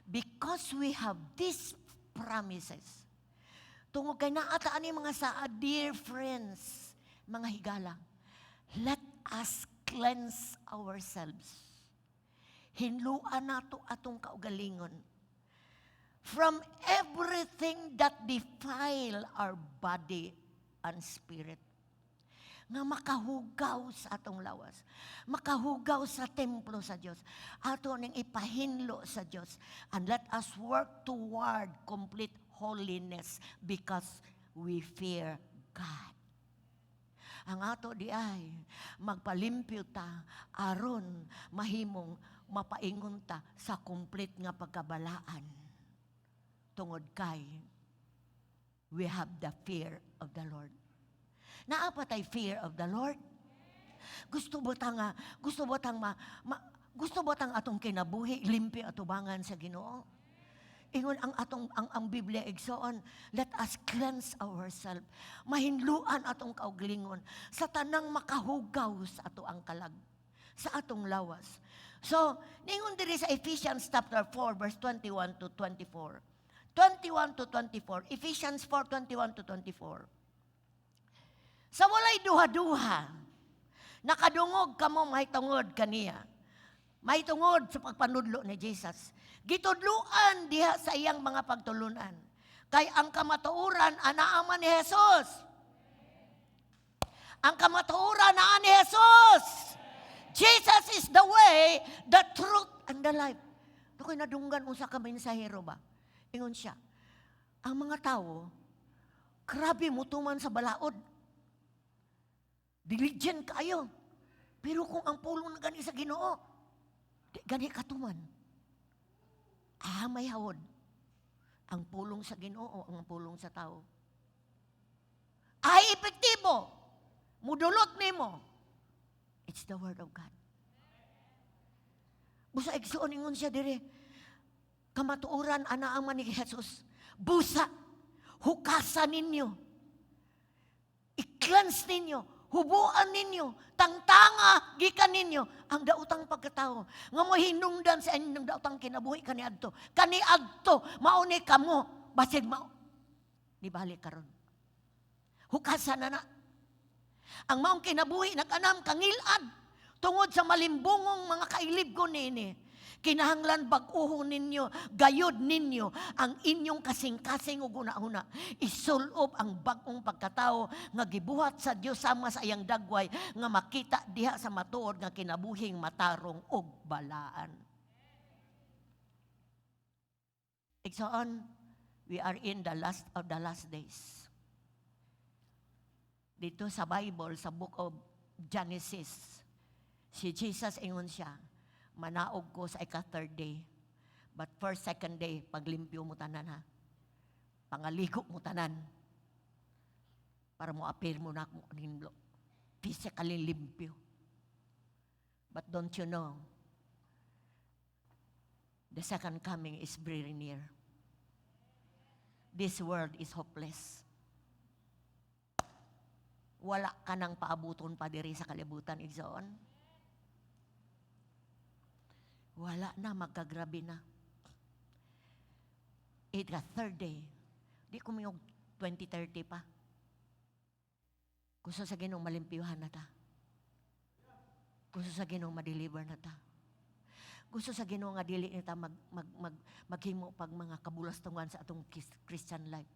S1: because we have these promises. Tungod kay naa ta ani mga saad, dear friends, mga higala, let us cleanse ourselves. Hinluan nato atong kaugalingon from everything that defile our body and spirit. Nga makahugaw sa atong lawas. Makahugaw sa templo sa Dios. Ato ning ipahinlo sa Dios. And let us work toward complete holiness because we fear God. Ang ato di ay magpalimpyo ta aron mahimong mapaingon ta sa complete nga pagkabalaan. Tungod kay we have the fear of the Lord. Naa pa tay fear of the Lord? Gusto ba tang atong kinabuhi limpyo atubangan sa Ginoo? Ingon ang atong ang Biblia, igsoon, let us cleanse ourselves. Mahinluan atong kauglingon sa tanang makahugaw sa ato ang kalag, sa atong lawas. So, ningon diri sa Ephesians chapter 4 verse 21 to 24. 21 to 24. Ephesians 4:21 to 24. Sa walay duha-duha, nakadungog kamo mahitungod kaniya. Mahitungod sa pagpanudlo ni Jesus. Gitudluan diha sa iyang mga pagtulunan. Kay ang kamatuoran anaa man ni Jesus. Ang kamatuoran naa ni Jesus. Jesus is the way, the truth, and the life. Ako'y nadunggan usa ka mensahero ba? Ingon siya, ang mga tao, grabe mo tuman sa balaod. Diligent kayo. Pero kung ang pulong na gani sa Ginoo, di gani katuman. Ah, may hawod. Ang pulong sa Ginoo, ang pulong sa tao. positibo, mudulot nimo. It's the Word of God. Busa, igsuon, ingon siya dire. Kamatuoran ana ang ni Jesus. Busa, hukasan ninyo. I-cleanse ninyo. Hubuan ninyo. Tangtanga, gikan ninyo ang daotang pagkatao nga mo hinungdan sa inyong daotang kinabuhi kaniadto. Kaniadto, mao ni kamo. Basig mao nibalik karon. Hukasan na na. Ang maong kinabuhi nag-anam kangilad tungod sa malimbungong mga kailibgon niini. Kinahanglan bag-uhon ninyo, gayod ninyo ang inyong kasing-kasing ug una-una. Isulob ang bag-ong pagkatao nga gibuhat sa Dios sama sa iyang dagway nga makita diha sa matuod nga kinabuhing matarong ug balaan. Igsoon, we are in the last of the last days. Dito sa Bible, sa Book of Genesis, si Jesus, ingon siya, "Manaog ko sa ika-third day. But first, second day, paglimpyo mo tanan ha. Pangaligo mo tanan. Para mo appear mo na ako hinlo. Physically limpyo." But don't you know, the second coming is very near. This world is hopeless. Wala ka nang paabuton pa diri sa kalibutan, igsoon. Wala na, magkagrabe na. Ika third day, di ko miyog 2030 pa. Gusto sa Ginoo malimpyuhan na ta. Gusto sa Ginoo ma-deliver na ta. Gusto sa Ginoo nga dili ni ta mag, mag, mag, maghimo pag mga kabulastungan sa atong Christian life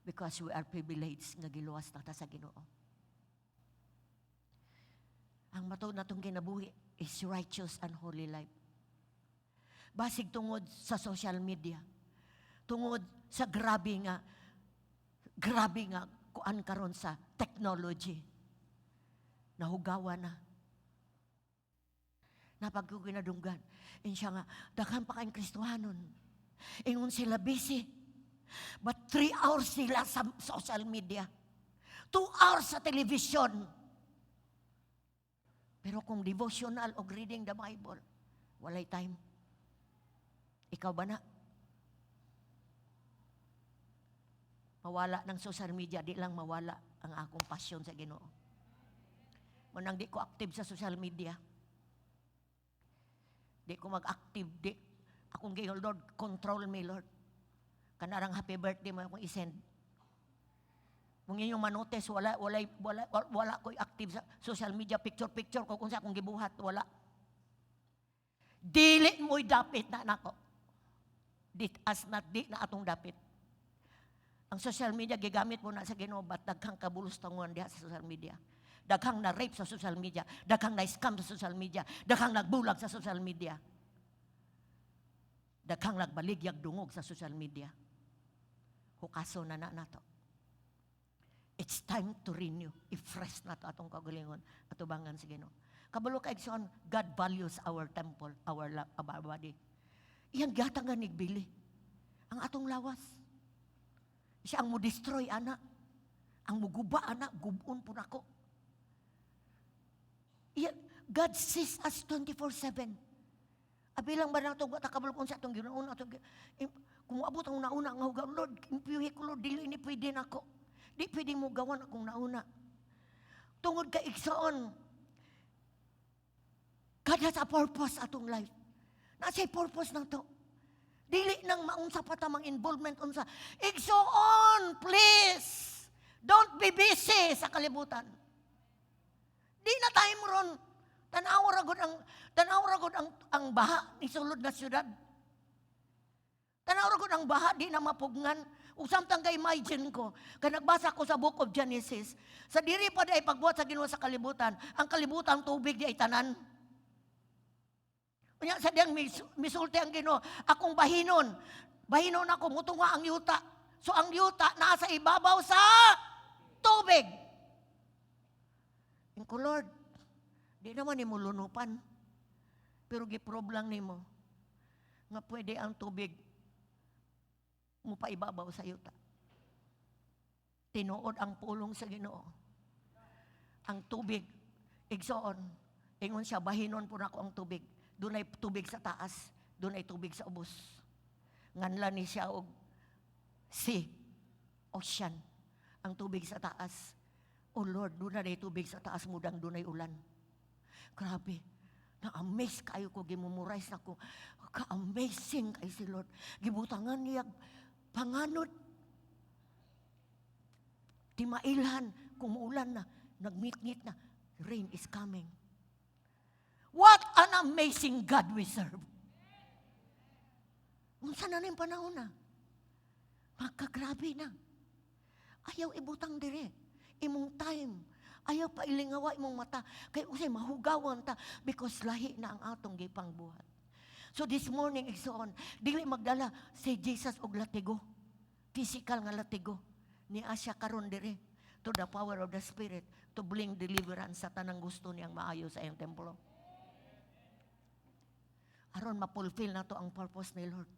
S1: because we are privileged nga giluwas na ta sa Ginoo. Ang matuod natong kinabuhi is righteous and holy life. Basig tungod sa social media, tungod sa grabe nga kuan karon sa technology, nahugawa na. Napag ko ginadunggan. Siya nga, daghan pa kayong Kristohanon. Ingon sila busy. But 3 hours sila sa social media. 2 hours sa television. Pero kung devotional o reading the Bible, walay time. Ikaw ba na? Mawala ng social media, di lang mawala ang akong passion sa Ginoo. Munang di ko active sa social media. Di ko mag-active, di. Akong giingon, "Lord, control me, Lord." Kanarang happy birthday mo akong isend. Kung inyong manotice, wala, wala, wala, wala ko active sa social media, picture, picture ko kung sa akong gibuhat, wala. Dili mo'y dapit na nako. Di, as not, di na atong dapit. Ang social media, gigamit mo na sa Ginoo, but daghang kabulustangon diha sa social media. Daghang na-rape sa social media, daghang na-scam sa social media, daghang nagbulag sa social media. Daghang nagbaligyag dungog sa social media. Hukaso na na nato. It's time to renew. I-fresh na to atong kagalingon atubangan sa Ginoo. Kabalo ka, igsoon, God values our temple, our body. Iyang gihatag nga bili ang atong lawas. Siya ang mo destroy ana. Ang muguba ana, gubon po nako. Iya, God sees us 24/7. Abilang ba nato ta kabalo kung sa atong ginauna atong kung moabot ang nauna nga hugaw, "Lord, impyuhi ko, Lord, dili ni pwede nako. Di pwede mo gawan akong nauna." Tungod kay, igsoon, God has a purpose atong life. Nasa purpose na to. Dili nang maunsa pa tamang involvement unsa. Igsoon, please. Don't be busy sa kalibutan. Di na tayo mo ron. Tanaw ra gud ang baha ni sulod na syudad. Tanaw ra gud ang baha, di na mapugnan. Ug samtang kay imagine ko, kay nagbasa ko sa Book of Genesis, sa diri pa di ay pagbuhat sa Ginoo sa kalibutan, ang kalibutan tubig di ay tanan. Unya sa diyang misulti ang Ginoo, "Akong bahinon, bahinon ako, mutunga ang yuta." So ang yuta nasa ibabaw sa tubig. Inko, "Lord, di naman nimo lunupan. Pero giprove lang nimo nga pwede ang tubig mo paibabaw sa yuta." Tinuod ang pulong sa Ginoo. Ang tubig, igsoon, ingon siya, "Bahinon po nako ang tubig. Dunay tubig sa taas, dunay tubig sa ubos." Nganlan ni siya og sea, ocean, ang tubig sa taas. Oh Lord, dunay tubig sa taas, mudang dunay ulan. Grabe. Na-amaze kayo ko, gimemorize na ko. Ka-amazing kay si Lord. Gibutangan niya panganod. Di mailhan, kung muulan na, nagngitngit na, rain is coming. What an amazing God we serve. Unsa na ning panahon na? Magkagrabe na. Ayaw ibutang dire. Imong time. Ayaw pa ilingawa imong mata. Kay usay mahugawan ta because lahi na ang atong gipangbuhat. So this morning, igsoon, dili magdala si Jesus og latigo. Physical nga latigo. Ni siya karon dire to the power of the Spirit to bring deliverance sa tanang gusto niyang maayo sa iyang templo. Aron mapulfill na to ang purpose ni Lord.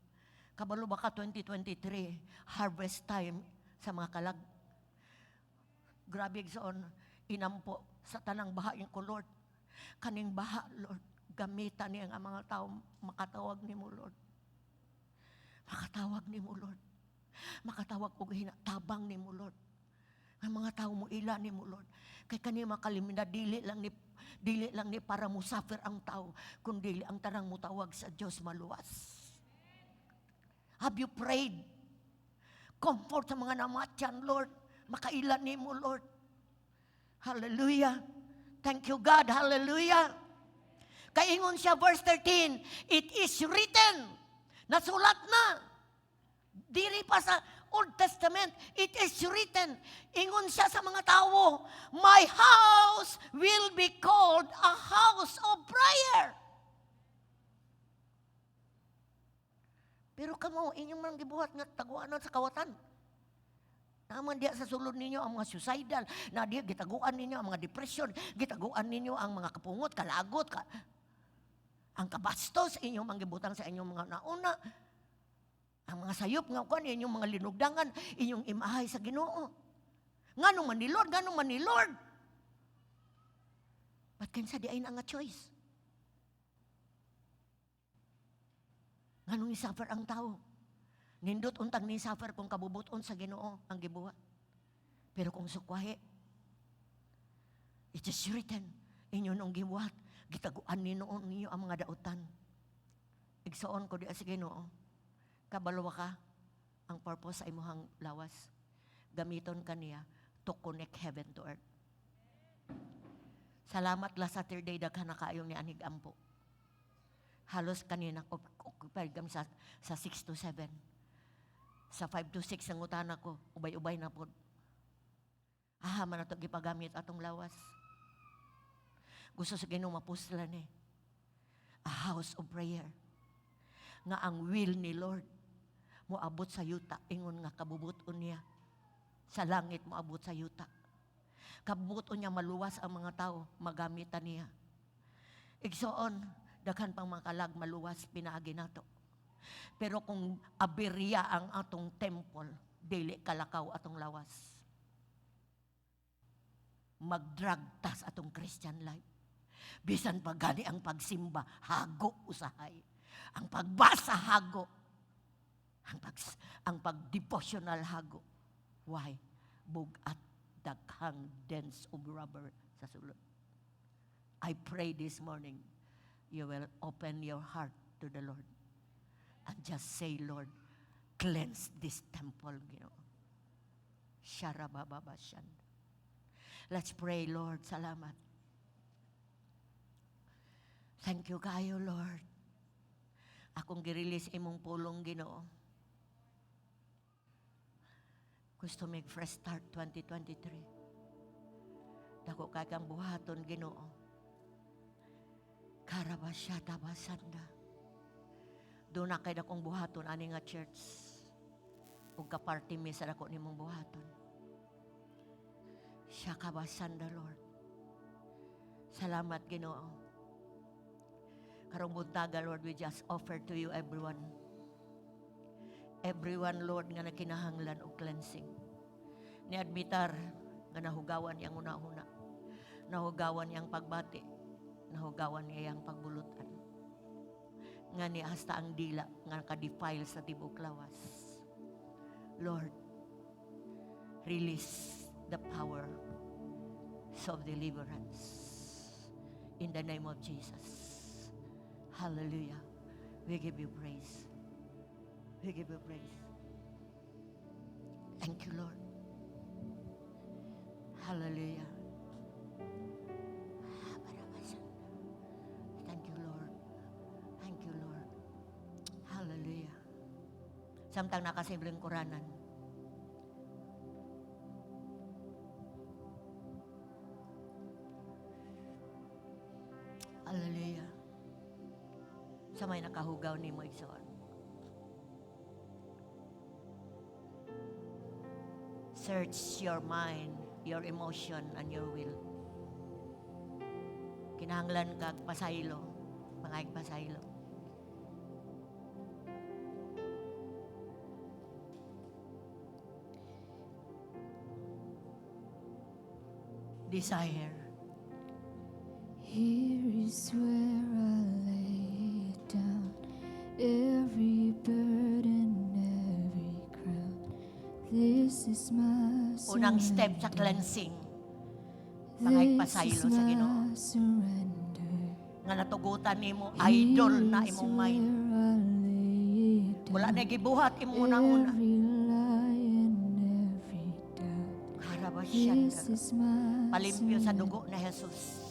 S1: Kabalo ba ka 2023, harvest time sa mga kalag? Grabe, igsoon, inampo sa tanang baha ko, "Lord. Kaning baha, Lord, gamitan niya ang mga tao makatawag nimo, Lord. Makatawag nimo, Lord. Makatawag og tabang nimo, Lord. Ang mga tao mo ila nimo, Lord. Kay kani mga kalamidad, dili lang ni para mo suffer ang tao, kundi ang tanang mutawag sa Dios maluwas." Have you prayed? Comfort sa mga namatyan, Lord. Makaila nimo, Lord. Hallelujah. Thank you, God. Hallelujah. Kaingon siya, verse 13, "It is written." Nasulat na. Diri pa sa Old Testament, it is written. Ingon siya sa mga tao, "My house will be called a house of prayer." Pero kamo, inyong mang gibuhat nga taguanan sa kawatan. Naman diya sa sulod ninyo ang mga suicidal, na diya gitaguan ninyo ang mga depression, gitaguan ninyo ang mga kapungot, kalagot, ang kabastos, inyong manggibutang sa inyong mga nauna, ang mga sayop nga kuan, inyong mga linugdangan, inyong imahay sa Ginoo. Ngano man ni Lord, ngano man ni Lord? But kinsa di ay na nga choice? Nganong i-suffer ang tao? Nindot untang ni suffer kung kabubuton sa Ginoo ang gibuhat. Pero kung sukwahi, it is written, inyo nung gibuhat, gitaguan ni noon ninyo ang mga dautan. Igsoon ko di sa Ginoo, kabalo ka ang purpose sa imuhang lawas. Gamiton ka niya to connect heaven to earth. Salamat last Saturday, daghan na kaayong ni anig ampo. Halos kanina occupied kami sa 6 to 7. Sa 5 to 6 nangutana ko, ubay-ubay na pod. Aha man ato gipagamit atong lawas? Gusto sa Ginoo mapuslan ni. A house of prayer. Nga ang will ni Lord moabot sa yuta ingon nga kabubuton niya sa langit moabot sa yuta. Kabubuton niya maluwas ang mga tao, magamitan niya. Igsoon, daghan pang mga kalag maluwas pinaagi nato. Pero kung aberya ang atong temple, dili kalakaw atong lawas. Magdrag tas atong Christian life. Bisan pa gani ang pagsimba, hago usahay. Ang pagbasa, hago. Ang pag-devotional, hago. Why? Bugat daghang dense of rubber sa sulod. I pray this morning, you will open your heart to the Lord and just say, "Lord, cleanse this temple." Ginoo. Sharabababasyan. Let's pray, Lord. Salamat. Thank you kayo, Lord. Akong girelease imong pulong, Ginoo. Gusto mig fresh start 2023. Dako kay kang buhaton, Ginoo. Karabasyata basanda. Doon na kay dakong buhaton ani nga church. Ug kaparti mi sa dako nimong buhaton. Siya kabasanda, Lord. Salamat, Ginoo. Karong buntaga, Lord, we just offer to you everyone. Everyone, Lord, nga nakinahanglan og cleansing. Ni admitar nga nahugawan iyang una-una. Nahugawan iyang pagbati. Nahugawan niya iyang pagbulutan. Nga ni hasta ang dila nga ka-defile sa tibok lawas. Lord, release the power of deliverance in the name of Jesus. Hallelujah. We give you praise. We give you praise. Thank you, Lord. Hallelujah. Thank you, Lord. Thank you, Lord. Hallelujah. Samtang nakasimpleng kuranan. Hallelujah. Sa may nakahugaw nimo, igsoon. Search your mind, your emotion, and your will. Kinahanglan kag pasaylo, pangayag pasaylo. Desire.
S2: Here is where I lay it down. Every burden, every crown. This is my
S1: Unang step sa
S2: surrender.
S1: Cleansing. Pangayag
S2: This
S1: pasaylo
S2: is
S1: sa Ginoo.
S2: My surrender.
S1: Nga natugutan nimo idol na
S2: Here is
S1: imong mind.
S2: Where I lay it
S1: Wala
S2: down.
S1: na gibuhat imo una-una.
S2: Every lie and every doubt.
S1: Harabasyan.
S2: This is my
S1: Palimpyo sa
S2: surrender.
S1: Dugo ni Jesus.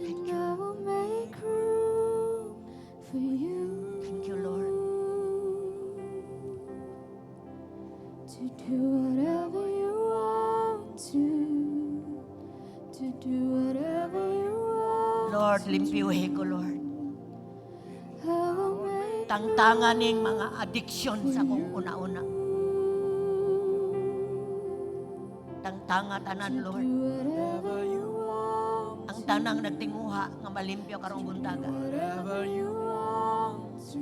S2: And I will make room for you
S1: Thank you, Lord.
S2: To do whatever you want to do whatever you want
S1: Lord,
S2: to.
S1: Limpyuhi ko, Lord.
S2: I will make
S1: Tangtangan ning mga addiction sa akong una-una. Tangtanga tanan,
S2: to
S1: Lord.
S2: Do whatever you want
S1: Ang tanang nagtinguha nga malimpyo karong buntaga.
S2: Whatever you want to.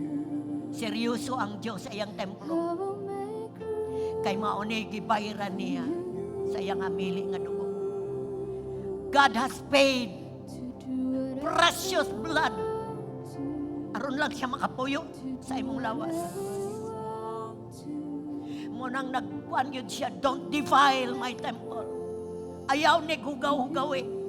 S1: Seryoso ang Diyos sa iyang templo.
S2: I will make room
S1: Kay mao ni gibayran niya sa iyang hamili nga dugo. God has paid
S2: to do whatever
S1: precious blood
S2: you want to.
S1: Aron lang siya makapuyo sa imong lawas.
S2: Want to.
S1: Mao nang nagkuan yun siya, "Don't defile my temple." Ayaw ni hugaw-hugawi.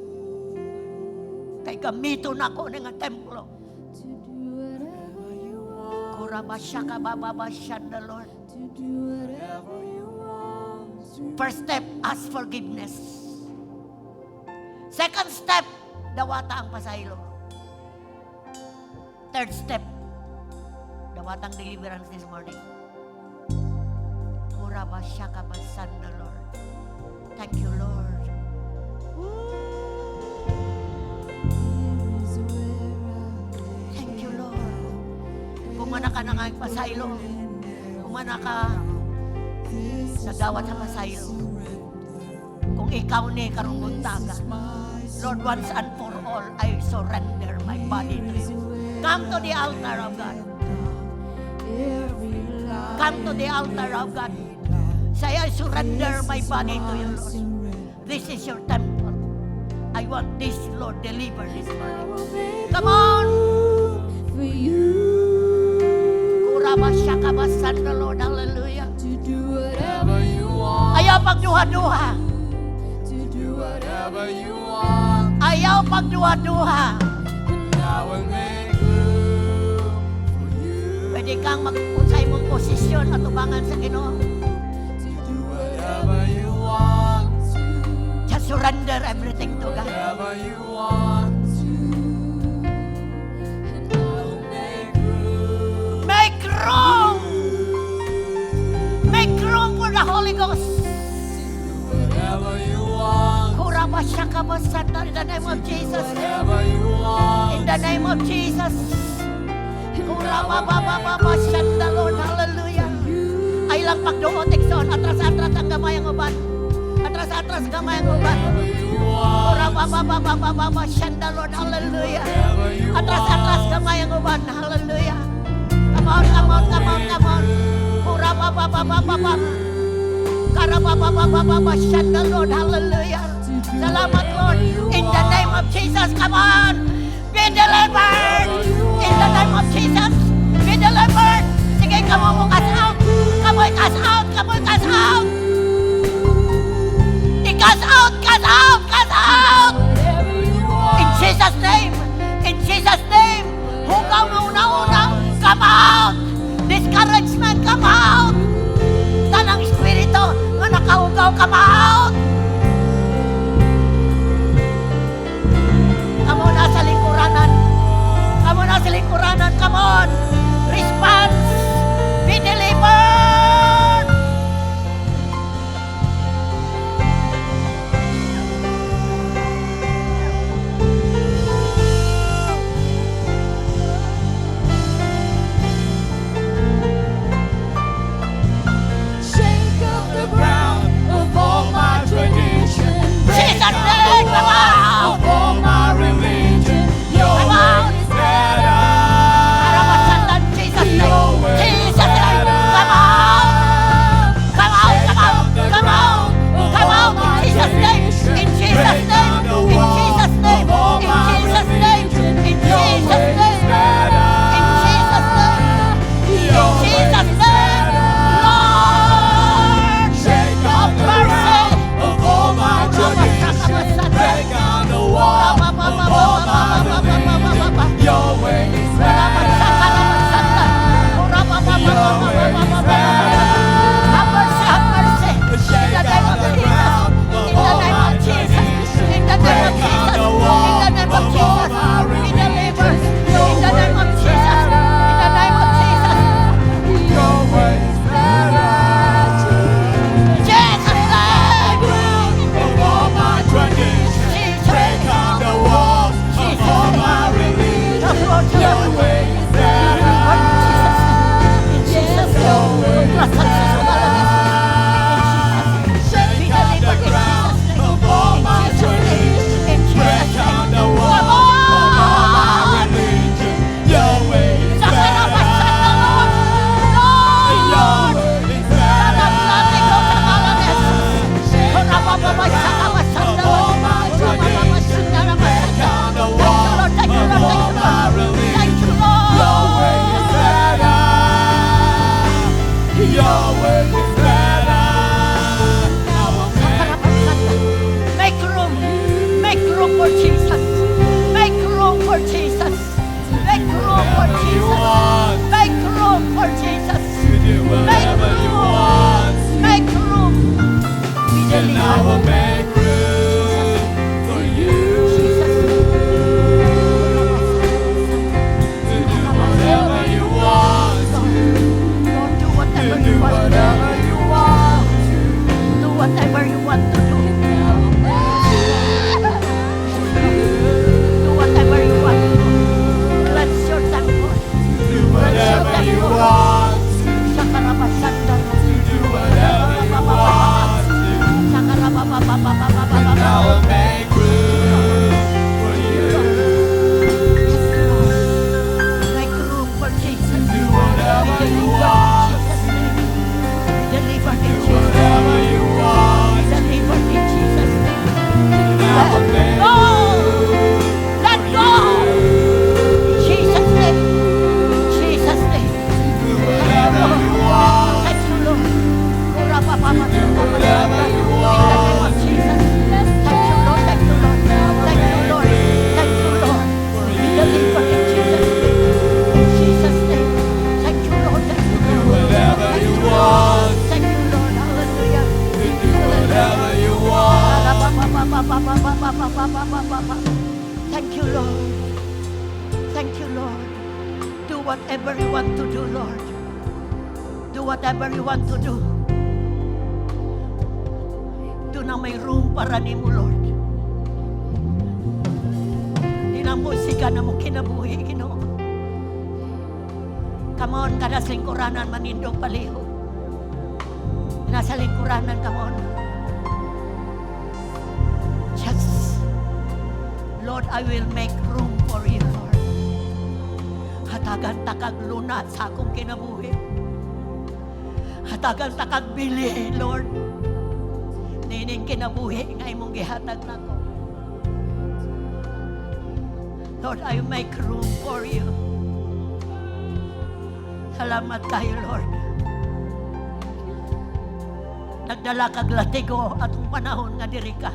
S1: Kay gamito nako ni nga templo.
S2: To do whatever you want.
S1: Kurabasya ka bababasyan the Lord.
S2: To do whatever you want to.
S1: First step, ask forgiveness. Second step, dawata ang pasaylo. Third step, dawatang deliverance this morning. Kurabasya ka basan the Lord. Thank you, Lord.
S2: Here is where I lay
S1: Thank you, Lord. Kung mana ka na nga pasaylo, kung mana ka
S2: This is
S1: nagawat sa pasaylo. Kung ikaw ni karong buntaga, Lord, once and for all, I surrender my body to you. Come to the altar of God.
S2: Every lie.
S1: Come to the altar of God. Say, "I surrender my body to you, Lord. This is your temple. I want this, Lord, deliver this morning." Come on!
S2: For you
S1: Kurabasya the Lord. Hallelujah.
S2: To do whatever you want.
S1: Ayaw pagduha-duha.
S2: To do whatever you want.
S1: Ayaw pagduha-duha.
S2: And I will make room for you.
S1: Pwede kang mag-unsay mong posisyon at tubangan sa Ginoo.
S2: To do whatever you want to.
S1: Just surrender everything to God.
S2: Whatever you want to. And I will make room.
S1: Make room! Make room for the Holy Ghost.
S2: Whatever you want.
S1: Kurabasya in the name of Jesus.
S2: Whatever you want.
S1: In the name of Jesus. Kurabababababashanda, Lord. Hallelujah. Ay lang pagduot, igsoon. Atras-atras ang gamay ang uban. Atras-atras gamay ang uban.
S2: Whatever you want.
S1: Kurabababababashanda, Lord. Hallelujah.
S2: Whatever you
S1: Atras-atras gamay ang uban. Hallelujah. Come on, come on, come on, come on. Kurababababababa. Karabababababa, shanda, Lord. Hallelujah. Salamat, Lord. In the name of Jesus, come on. Be delivered. In the name of Jesus, be delivered. Sige, kamo mo cast out. Kamo cast out. Kamo cast out. I-cast out, cast out, cast out.
S2: Whatever you want.
S1: In Jesus' name. In Jesus' name. Hugaw nga una-una. Come out. Discouragement, come out. Tanang espiritu nga nakahugaw, come out. Kamo na sa lingkuranan. Kamo na sa lingkuranan. Come on. Response. Be delivered.
S2: Shake up the ground of all my tradition. Break
S1: Jesus'
S2: down the
S1: name, come
S2: wall
S1: out.
S2: of all my religion. Your
S1: Come
S2: way
S1: out.
S2: is better.
S1: Karabasan, Jesus' name.
S2: Your way is
S1: Jesus' name.
S2: better.
S1: Come out. Come out, come out, come out, come out in Jesus' name, in Jesus' name, in Jesus' name, in Jesus' name, in Jesus' name, in Jesus' name, in Jesus' name, Lord,
S2: Shake up
S1: have
S2: the
S1: mercy.
S2: ground of all my tradition. Break down the wall of all my religion. Your way is better. Your way is better.
S1: Have mercy, have mercy. In
S2: Shake
S1: the name
S2: up
S1: of
S2: the
S1: Jesus.
S2: ground of
S1: In the
S2: all
S1: name
S2: my
S1: of Jesus.
S2: tradition.
S1: In the name
S2: Break
S1: of
S2: down
S1: Jesus.
S2: the
S1: In
S2: wall
S1: the name of
S2: of all
S1: Jesus.
S2: my
S1: Be delivered.
S2: religion. Your
S1: In the
S2: way
S1: name of
S2: is
S1: Jesus. In the name of Jesus.
S2: Your way is better.
S1: Jesus' name.
S2: Of all my tradition,
S1: Jesus.
S2: break down the walls of
S1: Jesus.
S2: all my religion.
S1: Yes, Lord.
S2: Your way is better.
S1: In Jesus' name. In Jesus' name.
S2: Shake
S1: Be
S2: up the
S1: delivered in
S2: ground
S1: Jesus' name.
S2: of all
S1: In
S2: my
S1: Jesus' name.
S2: tradition.
S1: In
S2: Break
S1: Jesus'
S2: down
S1: name.
S2: the
S1: Come
S2: walls of all my
S1: on.
S2: religion. Your way is better. Your
S1: Lord.
S2: way is better. Shake up the ground of all my tradition. Break down the walls of all my religion. Your way is better. Your way is better. I will make
S1: Make room. Make room for Jesus. Make room for Jesus. Make room for
S2: whatever you
S1: Jesus.
S2: want.
S1: Make room for Jesus.
S2: To do
S1: Make
S2: whatever you
S1: room.
S2: want.
S1: Make room. Be
S2: And I will
S1: delivered.
S2: make room for you
S1: Jesus.
S2: to do whatever you want.
S1: Lord, do
S2: To
S1: whatever
S2: do
S1: you want.
S2: whatever you want to.
S1: Do whatever you want to do. Do whatever you want to do. Cleanse your temple.
S2: To do whatever you want to.
S1: Sakarabasanda.
S2: To do whatever you want to.
S1: Sakarabababababababa.
S2: And I will make room for you.
S1: Yes, Lord. Make room for Jesus.
S2: Do whatever
S1: Be
S2: you
S1: delivered in
S2: want.
S1: Jesus' name. Be delivered in
S2: Do
S1: Jesus' name.
S2: whatever you want.
S1: Be delivered in Jesus' name.
S2: And I will
S1: Let
S2: make
S1: go.
S2: room
S1: Let go. In Jesus' name. In Jesus' name.
S2: Do whatever you want.
S1: Thank you, Lord.
S2: Do whatever you
S1: In the name of
S2: want.
S1: Jesus. Thank you, Lord. Thank you, Lord. Thank you, Lord. Thank you, Lord. Be delivered in Jesus' name. In Jesus' name. Thank you, Lord. Thank you,
S2: Do
S1: Lord.
S2: whatever
S1: Thank
S2: you
S1: you, Lord.
S2: want.
S1: Thank you, Lord. Hallelujah.
S2: To do whatever you want.
S1: Thank you, Lord. Thank you, Lord. Do whatever you want to do, Lord. Do whatever you want to do. Do na may room para nimo, Lord. Di na musika na mo kinabuhi, Ginoo. Come on, kada sa lingkuranan, manindog palihog. Nasa lingkuranan, come on. Just, Lord, I will make room for you, Lord. Hatagan takag luna sa akong kinabuhi. Hatagan ta kag bili, Lord. Nining kinabuhi nga imong gihatag nako. Lord, I make room for you. Salamat kayo, Lord. Nagdala kag latigo atong panahon nga diri ka.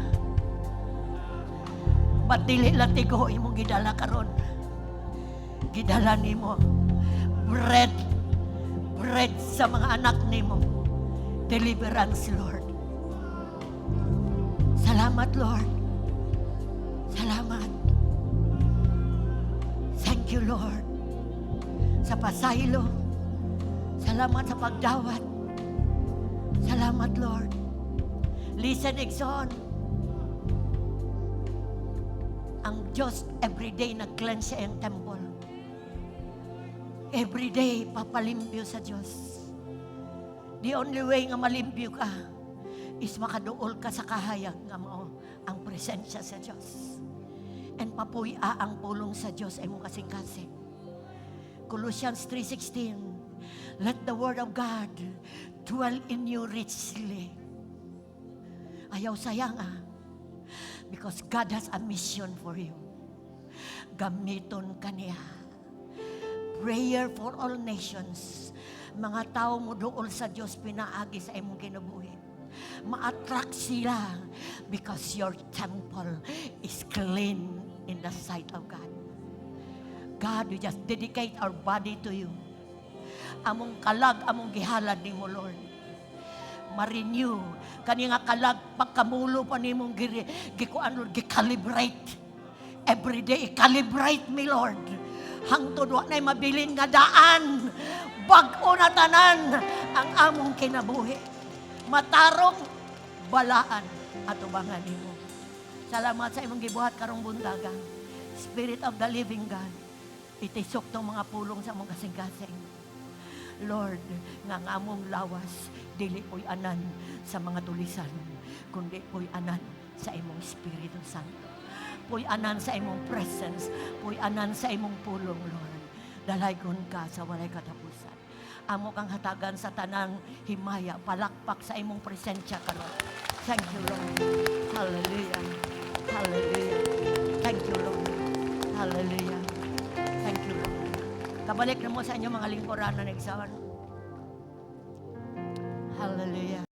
S1: But dili latigo imong gidala karon? Gidala nimo bread, bread sa mga anak nimo. Deliverance, Lord. Salamat, Lord. Salamat. Thank you, Lord. Sa pasaylo. Salamat sa pagdawat. Salamat, Lord. Listen, igsoon. Ang Diyos everyday nag-cleanse sa iyang temple. Everyday, papalimpyo sa Diyos. The only way nga malimpyo ka is makaduol ka sa kahayag nga mao ang presensya sa Diyos. And papuy-a ang pulong sa Diyos ay mong kasing-kasing. Colossians 3:16, "Let the word of God dwell in you richly." Ayaw sayang ah. Because God has a mission for you. Gamiton ka niya. Prayer for all nations. Mga tao mo duol sa Diyos pinaagi sa imong kinabuhi. Ma-attract sila because your temple is clean in the sight of God. God, we just dedicate our body to you. Among kalag, among gihalad nimo, Lord. Ma-renew. Kani nga kalag, pagkamulo pa nimong gikuan, Lord, gi-calibrate. Every day, calibrate me, Lord. Hangtod wa na'y mabilin nga daan. Bag-o na tanan ang among kinabuhi. Matarong balaan atubangan nimo. Salamat sa imong gibuhat karong buntaga. Spirit of the living God, itisok tong mga pulong sa among kasing-kasing. Lord, nga ang among lawas, dili puy-anan sa mga tulisan, kundi puy-anan sa imong Espiritu Santo. Puy-anan sa imong presence, puy-anan sa imong pulong, Lord. Dalaygon ka sa walay katapusan. Amo kang hatagan sa tanang himaya, palakpak sa imong presensya karon. Thank you, Lord. Hallelujah. Hallelujah. Thank you, Lord. Hallelujah. Thank you, Lord. Kabalik na mo sa inyong mga lingkuranan, igsoon. Hallelujah.